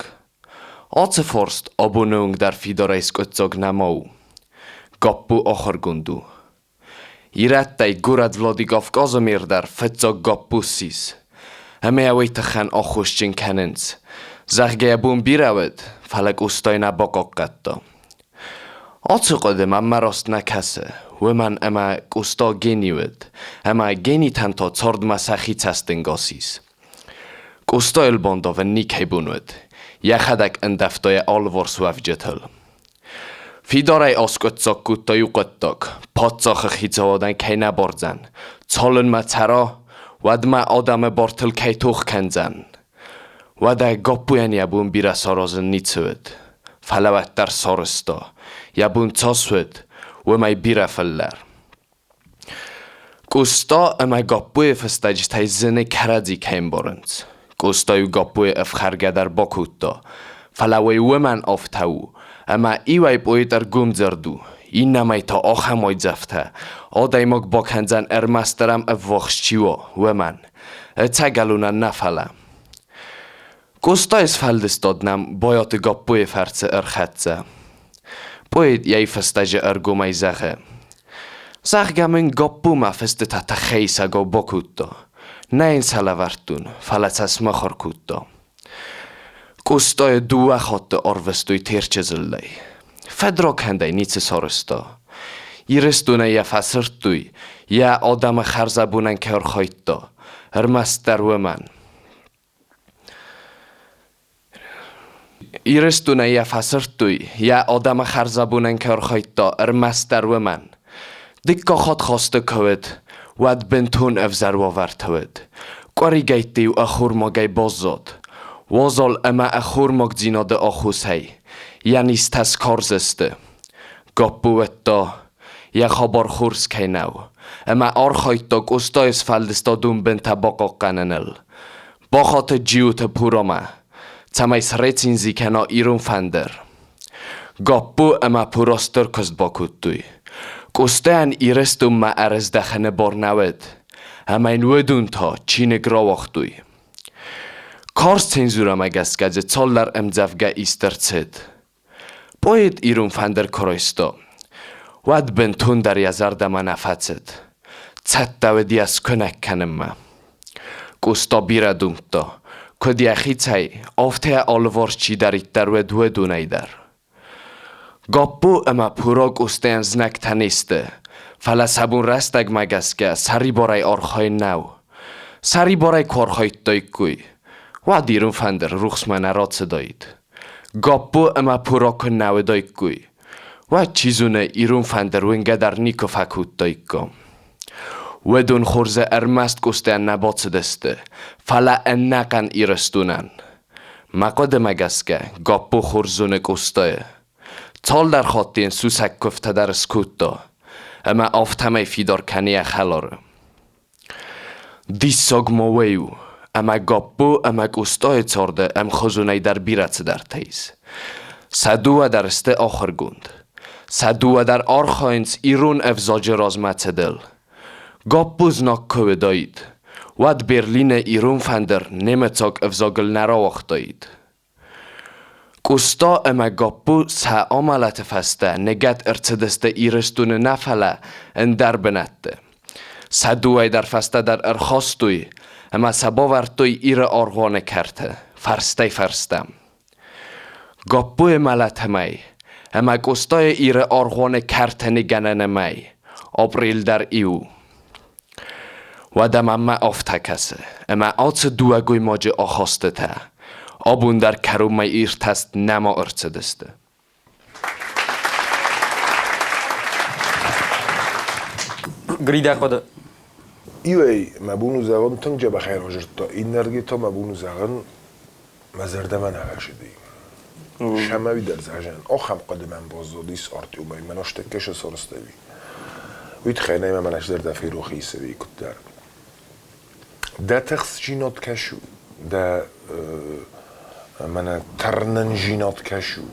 Ацы фарст абоны онг дӕр фидарӕй скъуыддзаг нӕма у. Гаппо ахуыргонд у. Ирӕттӕй горӕт Владикавказы мэр дӕр фыццаг Гаппо ссис. Ӕмӕ йӕ уый тыххӕн аххосджын кӕнынц. Зӕгъгӕ, йӕ бон бирӕ уыд, фӕлӕ Къостайы нӕ бахъахъхъӕдта. Ацы хъуыды мӕнмӕ раст нӕ кӕсы, уымӕн ӕмӕ Къоста гени уыд, ӕмӕ генитӕн та цардмӕ сӕхи цӕстӕнгас ис. Къостайыл бандавын никӕй бон уыд, йӕхӕдӕг ӕндӕвта йӕ алыварс уӕвджытыл. Фидарӕй аскъуыддзаг кодта иу хъуыддаг: паддзахы хицауадӕн кӕй нӕ бардзӕн, цалынмӕ цӕра, уӕдмӕ адӕмы бартыл кӕй тох кӕндзӕн. Уӕдӕ Гаппойӕн йӕ бон бирӕ саразын ницы уыд, фӕлӕ уӕддӕр сарӕзта, йӕ бон цас уыд, уымӕй бирӕ фылдӕр. Къоста ӕмӕ Гаппойы фыстӕджытӕй зыны кӕрӕдзи кӕй ӕмбарынц. Къоста-иу Гаппойы ӕфхӕргӕ дӕр бакодта, фӕлӕ уый уымӕн афтӕ у, ӕмӕ иуӕй поэт ӕргомдзырд у, иннӕмӕй та ахӕм уайдзӕфтӕ адӕймаг бакӕндзӕн ӕрмӕстдӕр ӕм ӕввахс чи уа, уымӕн. Ӕцӕгӕлонӕн нӕ фӕлӕ. Къостайы сфӕлдыстад нӕм Байаты Гаппойы фӕрцы ӕрхӕццӕ. Поэт йӕ фыстӕджы ӕргомӕй зӕгъы: Зӕгъгӕ мын Гаппо мӕ фыстытӕ тыххӕй исӕгау бакодта. Нӕ йын сӕ лӕвӕрдтон, фӕлӕ сӕ смыхуыр кодта. Къостайы дыууӕ хатты арвыстой Терчы дзыллӕй. Фыдракӕндӕй ницы сарӕзта. Ирыстонӕй йӕ фӕсырдтой, йӕ адӕмы хӕрзӕбонӕн кӕй архайдта, ӕрмӕстдӕр уымӕн. Ирыстонӕй йӕ фӕсырдтой, йӕ адӕмы хӕрзӕбонӕн кӕй архайдта, ӕрмӕстдӕр уымӕн. Дыккаг хатт хӕсты куы уыд, уӕд бынтон ӕвзӕр уавӕрты уыд. Къуыригӕйтты-иу ӕххормагӕй баззад. Уазал ӕмӕ ӕххормагдзинады аххосӕй йӕ низтӕ скарз сты. Гаппо уыдта, йӕ хабар хорз кӕй нӕу, ӕмӕ архайдта Къостайы сфӕлдыстадон бынтӕ бахъахъхъӕныныл. Бахатыд Джиоты Пуромӕ, цӕмӕй срецензи кӕна ирон фӕндыр. Гаппо ӕмӕ Пуро стыр куыст бакодтой. Къостайӕн Ирыстонмӕ ӕрыздӕхыны бар нӕ уыд, ӕмӕ йын уыдон та чиныг рауагътой. Карз цензурӕмӕ гӕсгӕ дзы цалдӕр ӕмдзӕвгӕ ист ӕрцыд. Поэт ирон фӕндыр куы райста, уӕд бынтондӕр йӕ зӕрдӕмӕ нӕ фӕцыд. Цӕттӕ уыд йӕ скуынӕг кӕнынмӕ. Къоста бирӕ домдта, куыд йӕхицӕй, афтӕ йӕ алыварс чидӕриддӕр уыд, уыдонӕй дӕр. Гаппо ӕмӕ Пуро Къостайӕн знӕгтӕ не сты, фӕлӕ сӕ бон рӕстӕгмӕ гӕсгӕ сӕрибарӕй архайын нӕу. Сӕрибарӕй куы архайдтаиккой, уӕд ирон фӕндыр рухсмӕ нӕ рацыдаид. Гаппо ӕмӕ Пуро куы нӕ уыдаиккой, уӕд, чи зоны, ирон фӕндыр уынгӕ дӕр никуы фӕкодтаиккам. Уыдон хорзы ӕрмӕст Къостайӕн нӕ бацыдысты, фӕлӕ ӕнӕхъӕн Ирыстонӕн. Мӕ хъуыдымӕ гӕсгӕ, Гаппо хорз зоны Къостайы. Цалдӕр хатты йын сусӕг куывтӕ дӕр скодта, ӕмӕ афтӕмӕй фидар кӕны йӕ хӕлары. Диссаг ма уый у, ӕмӕ Гаппо ӕмӕ Къостайы царды ӕмхуызонӕй дӕр бирӕ цыдӕртӕ ис. Сӕ дыууӕ дӕр сты ахуыргонд. Сӕ дыууӕ дӕр архайынц ирон ӕвзаджы размӕцыдыл. Гаппо знаг куы уыдаид, уӕд Берлины ирон фӕндыр немыцаг ӕвзагыл нӕ рауагътаид. Къоста ӕмӕ Гаппо сӕ амӕлӕты фӕстӕ ныгӕд ӕрцыдысты Ирыстоны нӕ фӕлӕ ӕндӕр бынӕтты. Сӕ дыууӕ дӕр фӕстӕдӕр ӕрхастой ӕмӕ сӕ бавӕрдтой Иры аргъуаны кӕрты фӕрстӕй-фӕрстӕм. Гаппойы мӕлӕты мӕй ӕмӕ Къостайы Иры аргъуаны кӕрты ныгӕнӕны мӕй апърел дӕр иу. Уӕдӕ мӕнмӕ афтӕ кӕсы, ӕмӕ ацы дыууӕ гоймаджы ахастытӕ абон дӕр кӕронмӕ иртӕст нӕма ӕрцыдысты. Гридӕ хъуыды. Иуӕй мӕ бон у зӕгъын, тынг дзӕбӕхӕй равзӕрдта, иннӕрдыгӕй та мӕ бон у зӕгъын, мӕ зӕрдӕмӕ нӕ фӕцыди. Сӕмӕуи дӕр зӕгъӕн, ахӕм хъуыды мӕм баззадис Артемӕй, мӕн астӕккӕ сӕ сарӕзтӕуи. Уый тыххӕй нӕ мӕ зӕрдӕ ферох исӕви куыддӕр. Дӕ тыхстдзинад кӕс у, дӕ мӕнӕ тырнындзинад кӕс у,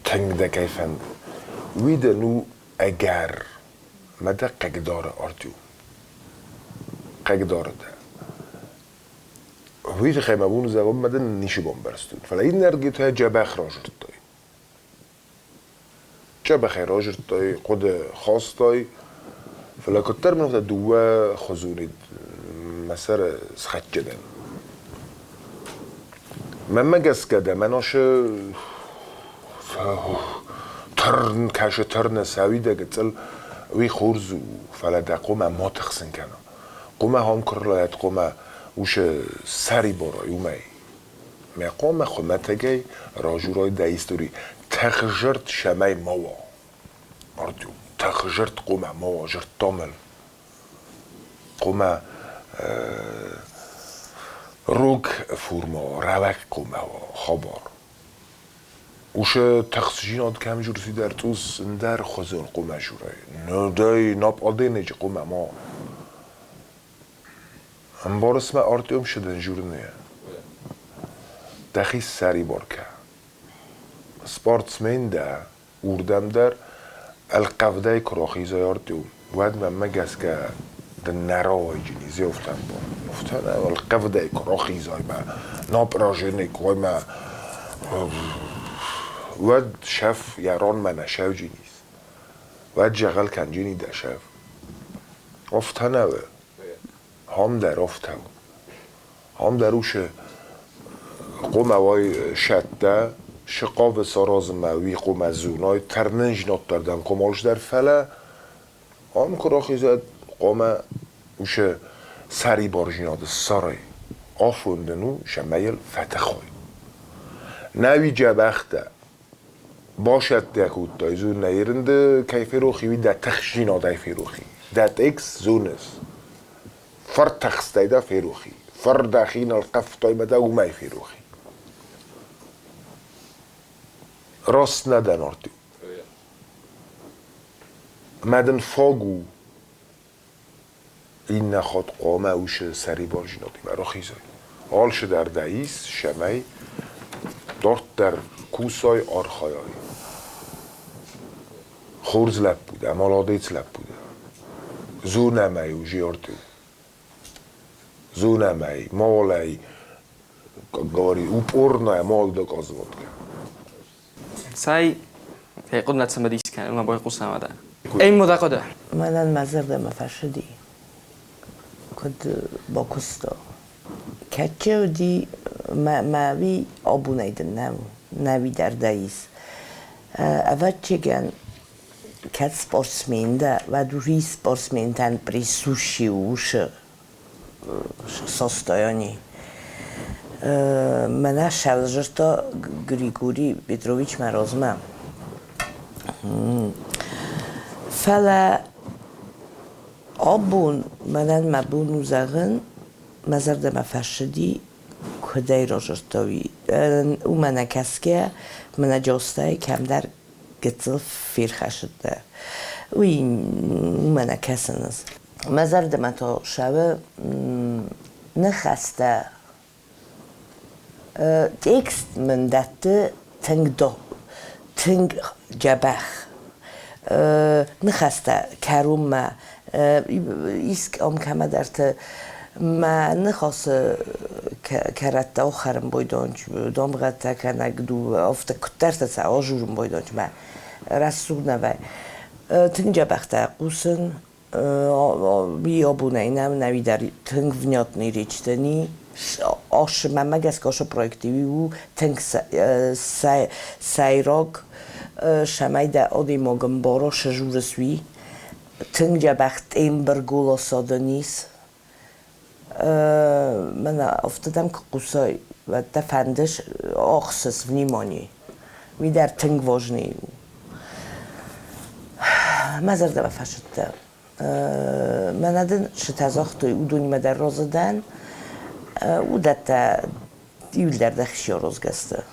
тынг дӕ кӕй фӕнды, уый дын у ӕгӕр, мӕ дӕ хъыгдары Артем. Хъыгдары дӕ. Уый тыххӕй мӕ бон зӕгъын, мӕ дын ницы бамбӕрстон. Фӕлӕ иннӕрдгитӕ дзӕбӕх разырдтой. Дзӕбӕхӕй разырдтой, хъуыды хастой, фӕлӕ куыддӕр мын афтӕ дыууӕ хуызоны мӕ сӕры схӕццӕ дӕн. Мӕнмӕ гӕсгӕ дӕ мӕн ошы тырн кӕсы тырны сауидӕг цъыл уый хорз у, фӕлӕ дӕ хъуамӕ ма тыхсын кӕна. Хъуамӕ хом куы рлайат, хъуамӕ усы сӕрибарай уымӕй. Мӕ хъуамӕ хуымӕтӕгӕй ражурай дӕ истори тыхзырд сӕмӕй ма уа. Ардиу, тыхзырд хъуамӕ ма уа, зырдта мыл. Хъуамӕ рог форма уа, рӕуӕг хъуамӕ уа хабар. Усы тыхстдзинад кӕм журсидӕр цъус ӕндӕр хуызон хъуамӕ журай. Нодӕй нападенеджы хъуамӕ ма. Ӕмбарыс мӕ Артем сыдын журные. Дӕхи ссӕрибар кӕ. Спортсмен дӕ, уырдӕм дӕр ӕлхъӕвдӕй куы рахизай Артем, уӕд мӕнмӕ гӕсгӕ дын нӕ рауайджыни зеуфтӕн бон. Уфтӕн ӕлхъӕвдӕй куы рахизай мӕ напраженный куы уай мӕ уӕд шеф йӕ ранмӕ нӕ сӕвджинис. Уӕд зӕгъӕл кӕнджини дӕ шеф. Офтӕ нӕ Ам дӕр афтӕ у. Ам дӕр усы хъуамӕ уай сӕттӕ, сыхъавы саразынмӕ уый хъуамӕ зонай, тӕрнынжнаддӕрдӕм хъуамӕ фӕлӕ ам куы рахизӕд, хъуамӕ усы сӕрибарзинады ссарай. Афон дын у, сӕмӕ йыл фӕтӕхай. Нӕуи дзӕбӕхтӕ басӕттӕ кодтай, зонӕ ерынды кӕй ферохи, уый дӕ тыхстдзинадӕй ферохи. Дӕ текст зоныс. Фыртыхстӕй дӕ ферохи. Фыр дӕхи нылхъывтай мӕ дӕ уымӕй ферохи. Раст нӕ дӕн, Артем. Мӕ дын фаг у иннӕ хатт хъуамӕ усы сӕрибарзинадимӕ рахизай. Алцыдӕр дӕ ис, цӕмӕй дарддӕр кусай, архайай. Хорз лӕппу дӕ, молодец лӕппу дӕ. Зонӕм ӕй уже Артем. Зонӕм ӕй, мал ӕй, как говорит, упорная мал доказывать. Цӕй, фехъуыд нӕ цымыдис кӕны, мӕ байхъусӕм адӕ. Эй, модакъода. Мӕнӕн мӕ зӕрдӕмӕ фӕцыди, куыд бакуыста. Кӕдчи уыди, мӕ уый абонӕй дын нӕу, нӕ уый дӕр дӕ ис. Ӕвӕццӕгӕн, кӕд спортсмен дӕ, уӕд уый спортсментӕн присущи у уыцы состоянии. Мӕнӕ сӕвзӕрста Григорий Петрович мӕ размӕ. Фӕлӕ абон мӕнӕн мӕ бон у зӕгъын, мӕ зӕрдӕмӕ фӕцыди, куыдӕй разырдта уый. Уымӕ нӕ кӕсгӕ, мӕнӕ Джостайы кӕмдӕр гыццыл ферхӕсыдтӕ. Уый уымӕ нӕ кӕсынц. Мӕ зӕрдӕмӕ та цӕуы ныхӕстӕ. Текст мын дӕтты тынг тынг дзӕбӕх. Ныхӕстӕ кӕронмӕ искӕм кӕмӕдӕрты мӕ ныхасы кӕрӕттӕ охӕрын байдонч, дамгъӕтӕ кӕнӕ афтӕ куыддӕртӕ сӕ ажурын байдонч мӕ рӕсугъд нӕ вӕййы. Тынг дзӕбӕхтӕ хъусын, абонӕй нӕм нӕуидӕр тынг внятный речьтӕ ни. Мӕнмӕ гӕсгӕ ашы проекты у тынг сӕйраг, цӕмӕй дӕ адӕймаг ӕмбара, цы журыс, уый. Тынг дзӕбӕх тембр голосадӕн ис. Мӕнӕ афтӕ дӕм куы хъусай, уӕд дӕ фӕнды ахсыс внимание. Уый дӕр тынг важный у. Мӕ зӕрдӕмӕ фӕцыдтӕ. Мӕнӕ дын цытӕ загътой, уыдонимӕ дӕр разы дӕн. Уыдӕттӕ иуылдӕр дӕхи сиорозгӕ сты.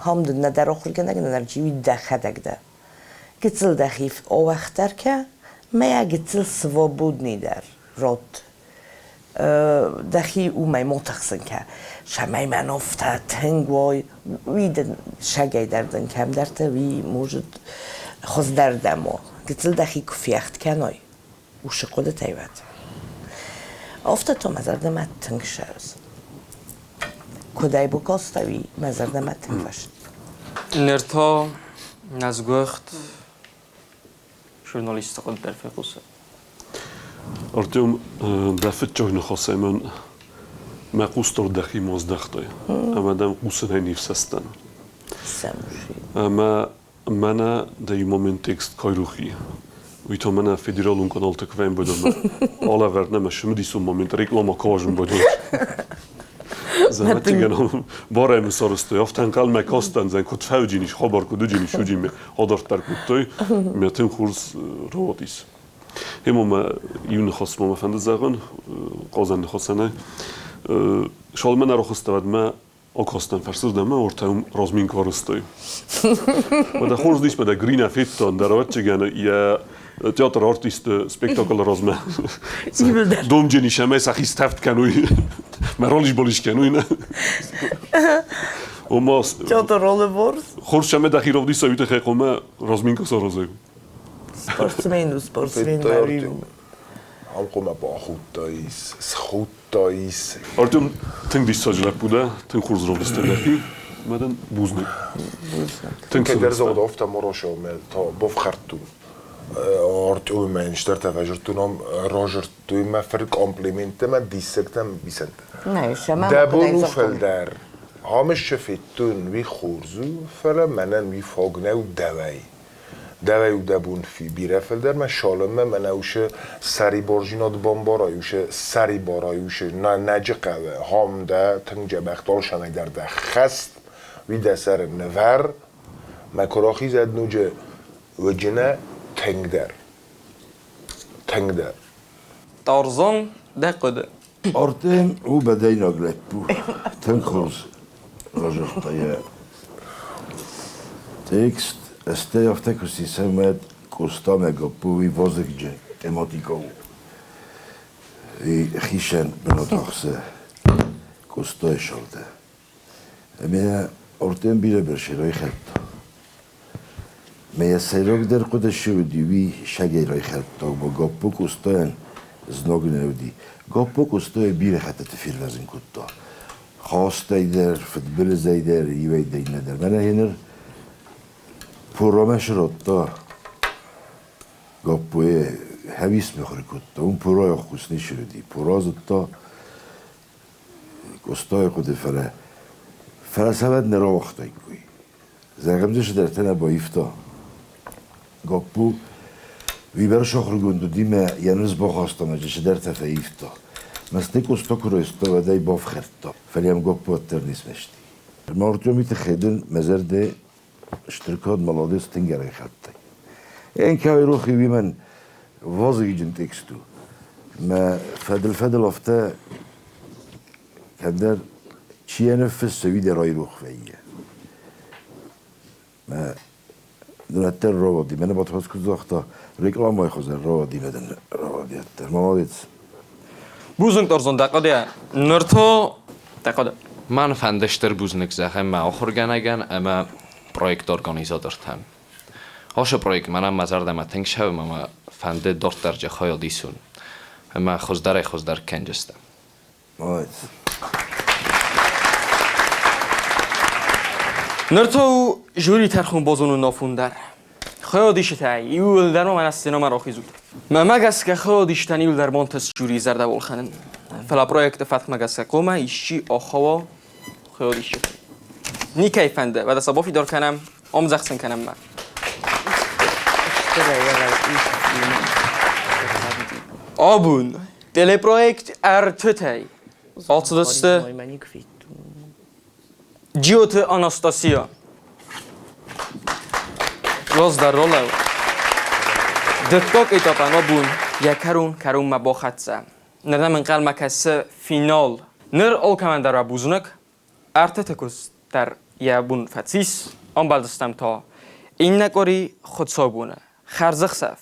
Ам дын нӕдӕр ахуыргӕнӕг, нӕдӕр чи, уый дӕхӕдӕг дӕ. Гыццыл дӕхи ауӕхдӕр кӕ, мӕ йӕ гыццыл свободный дӕр ратт. Дӕхи уымӕй ма тыхсын кӕ, цӕмӕй мӕ афтӕ тынг уой, уый дын сагӕй дӕр дын кӕмдӕрты уый может хуыздӕр дӕм уа. Гыццыл дӕхи куы фехт кӕной, уыцы хъуыдытӕй уӕд. Афтӕ та мӕ зӕрдӕмӕ тынг ссӕуынц. Куыд ӕй бакастӕ, уый мӕ зӕрдӕмӕ тынг фӕцыд. Ныр та нӕ сгуыхт журналисты хъуыды дӕр фехъусы. Артем, дӕ фыццаг ныхасӕй мӕн Мӕ хъустыл дӕхи моздӕхтай, ӕмӕ дӕм хъусынӕй не фсӕстӕн. Ӕмӕ мӕнӕ дӕ иу момент текст кайрухи. Уый та мӕнӕ федералон каналты квӕм бадон. Алӕвӕрд нӕ мӕ цымыдисон момент реклама кавазын бадон. Зӕмӕттигӕн барӕй мын сарӕзтой, афтӕ ӕнхъӕлмӕ кастӕн, зӕн куыд фӕуджин ис, хабар куыд уыджин ис, уыджин адарддӕр кодтой. Мӕ тынг хорз рауадис. Емо мӕ иу ныхас ма мӕ фӕнды зӕгъын, хъазӕн ныхасӕнӕй. Шалмӕ нӕ рахуыста, мӕ акастӕн фӕрсырдӕм ӕмӕ ортӕ уым разминка арӕзтой. Мӕ хорз дис мӕ Грина федтон, дӕр ӕвӕццӕгӕн йӕ театр артисты спектаклы размӕ. Домджын ис ӕмӕ сӕхи стӕвд кӕнуй. Мӕ ролис-болис кӕнуй, нӕ? Ома Театр ролы борз. Хорз сӕмӕ дӕхи равдисай, уый тыххӕй хъуамӕ разминка саразай. Спортсмен у, спортсмен Мариу. Ам хъуамӕ бахудтаис, схудтаис. Артем, тынг диссаджы лӕппу дӕ, тынг хорз равдыста дӕхи. Мӕ дын бузныг. Тынг Кӕддӕр загъд афтӕ моросеумӕ та бафхӕрдтон. Артеммӕ инстӕртӕ фӕзырдтон ам разырдтой мӕ фыр комплименттӕ мӕ диссӕгтӕ бисӕнтӕ. Дӕ бон у фылдӕр. Ам ысчы федтон, уый хорз у, фӕлӕ мӕнӕн уый фаг нӕу дӕуӕй. Дӕуӕй у дӕ бон бирӕ фылдӕр мӕ шалынмӕ мӕнӕ уышы сӕрибарджинад бамбарай, уышы сӕрибарай, уышы нӕджы хъӕуы хам дӕ тынг дзӕбӕх талсанӕй дӕр дӕ хӕст, уый дӕ сӕры нывӕр, мӕ куы рахизӕд ноджы уыджынӕ тынгдӕр, тынгдӕр. Тарзан, дӕ хъуыды. Артем у бӕдӕйнаг лӕппу, тынг хорз разагъта йӕ текст. Стӕй афтӕ куы сисӕм, уӕд Къостамӕ гоппу уый вазыгджын тематикӕ у. Хицӕн бынат ахсы Къостайы сӕрды. Ӕмӕ Артем бирӕ бӕрцӕй райхӕлдта. Мӕ йӕ сӕйрагдӕр хъуыды цы уыди, уый сагӕй райхӕлдта, ома Гаппо Къостайӕн знаг нӕ уыди. Гаппо Къостайы бирӕ хӕттыты фервӕзын кодта. Хастӕй дӕр, фыдбылызӕй дӕр, иуӕй дӕр, иннӕ дӕр. Мӕнӕ гъеныр Пуромӕ сырдта Гаппойы хӕвис мыхуыр кодта. Уым Пуройы ӕххуыс ницы уыди. Пура зыдта Къостайы хъуыды, фӕлӕ сӕ нӕ рауагътаиккой. Зӕгъӕм дзы цыдӕртӕ нӕ баивта. Гаппо уыйбӕрц ахуыргонд уыди мӕ йӕ ныфс бахаста ӕмӕ дзы цыдӕртӕ фӕивта. Мӕсты Къоста куы райста, уӕд ӕй бафхӕрдта, фӕлӕ йӕм Гаппо уӕддӕр не смӕсти. Мӕ Артеми тыххӕй дын мӕ зӕрдӕ стыр кад молодец тынг ӕрӕйхӕлдтай. Ӕнкӕуи рохи уимӕн вазыгджын текст у. Мӕ фӕдыл-фӕдыл афтӕ кӕддӕр чи йӕ ныффыссы, уый дӕр айрох вӕййы. Мӕ дынӕттӕр рауади, мӕнӕ Батрадз куыд загъта, рекламӕйы хуызӕн рауади мӕ дын рауади ӕддӕр. Молодец. Бузныг, Торзон, дӕ хъуыдыйӕ. Ныр то дӕ хъуыды. Мӕн фӕнды стыр бузныг зӕгъын мӕ ахуыргӕнӕгӕн ӕмӕ проекты организатортӕн. Ацы проект мӕнӕн мӕ зӕрдӕмӕ тынг цӕуы ӕмӕ мӕ фӕнды дарддӕр хайад исын. Ӕмӕ хуыздӕрӕй-хуыздӕр кӕнджыстӕм. Молодец. Ныр та у жюри тӕрхон базонын афон дӕр. Хайадисджытӕ иууылдӕр ма мӕнӕ сценӕмӕ рахизут. Мӕнмӕ гӕсгӕ хайадисджытӕн иууылдӕр бантыст жюрийы зӕрдӕ балхӕнын. Фӕлӕ проекты фӕткмӕ гӕсгӕ хъуамӕ исчи ахауа хайадисджыты. Никӕй фӕнды, уӕдӕ сӕ бафидар кӕнӕм, омдзӕгъд сын кӕнӕм мӕ. Абон телепроект ӕртытӕй ацыдысты Джиоты Анастасия. Раздӕр ралӕуд. Дыккаг этапӕн абон йӕ кӕрон кӕронмӕ бахӕццӕ. Ныр нӕм ӕнхъӕлмӕ кӕсы финал. Ныр алкӕмӕн дӕр бузныг. Ӕртыты куыст дӕр йӕ бон фӕцис. Ӕмбӕлдзыстӕм та иннӕ къуыри хуыцаубоны. Хӕрзӕхсӕв!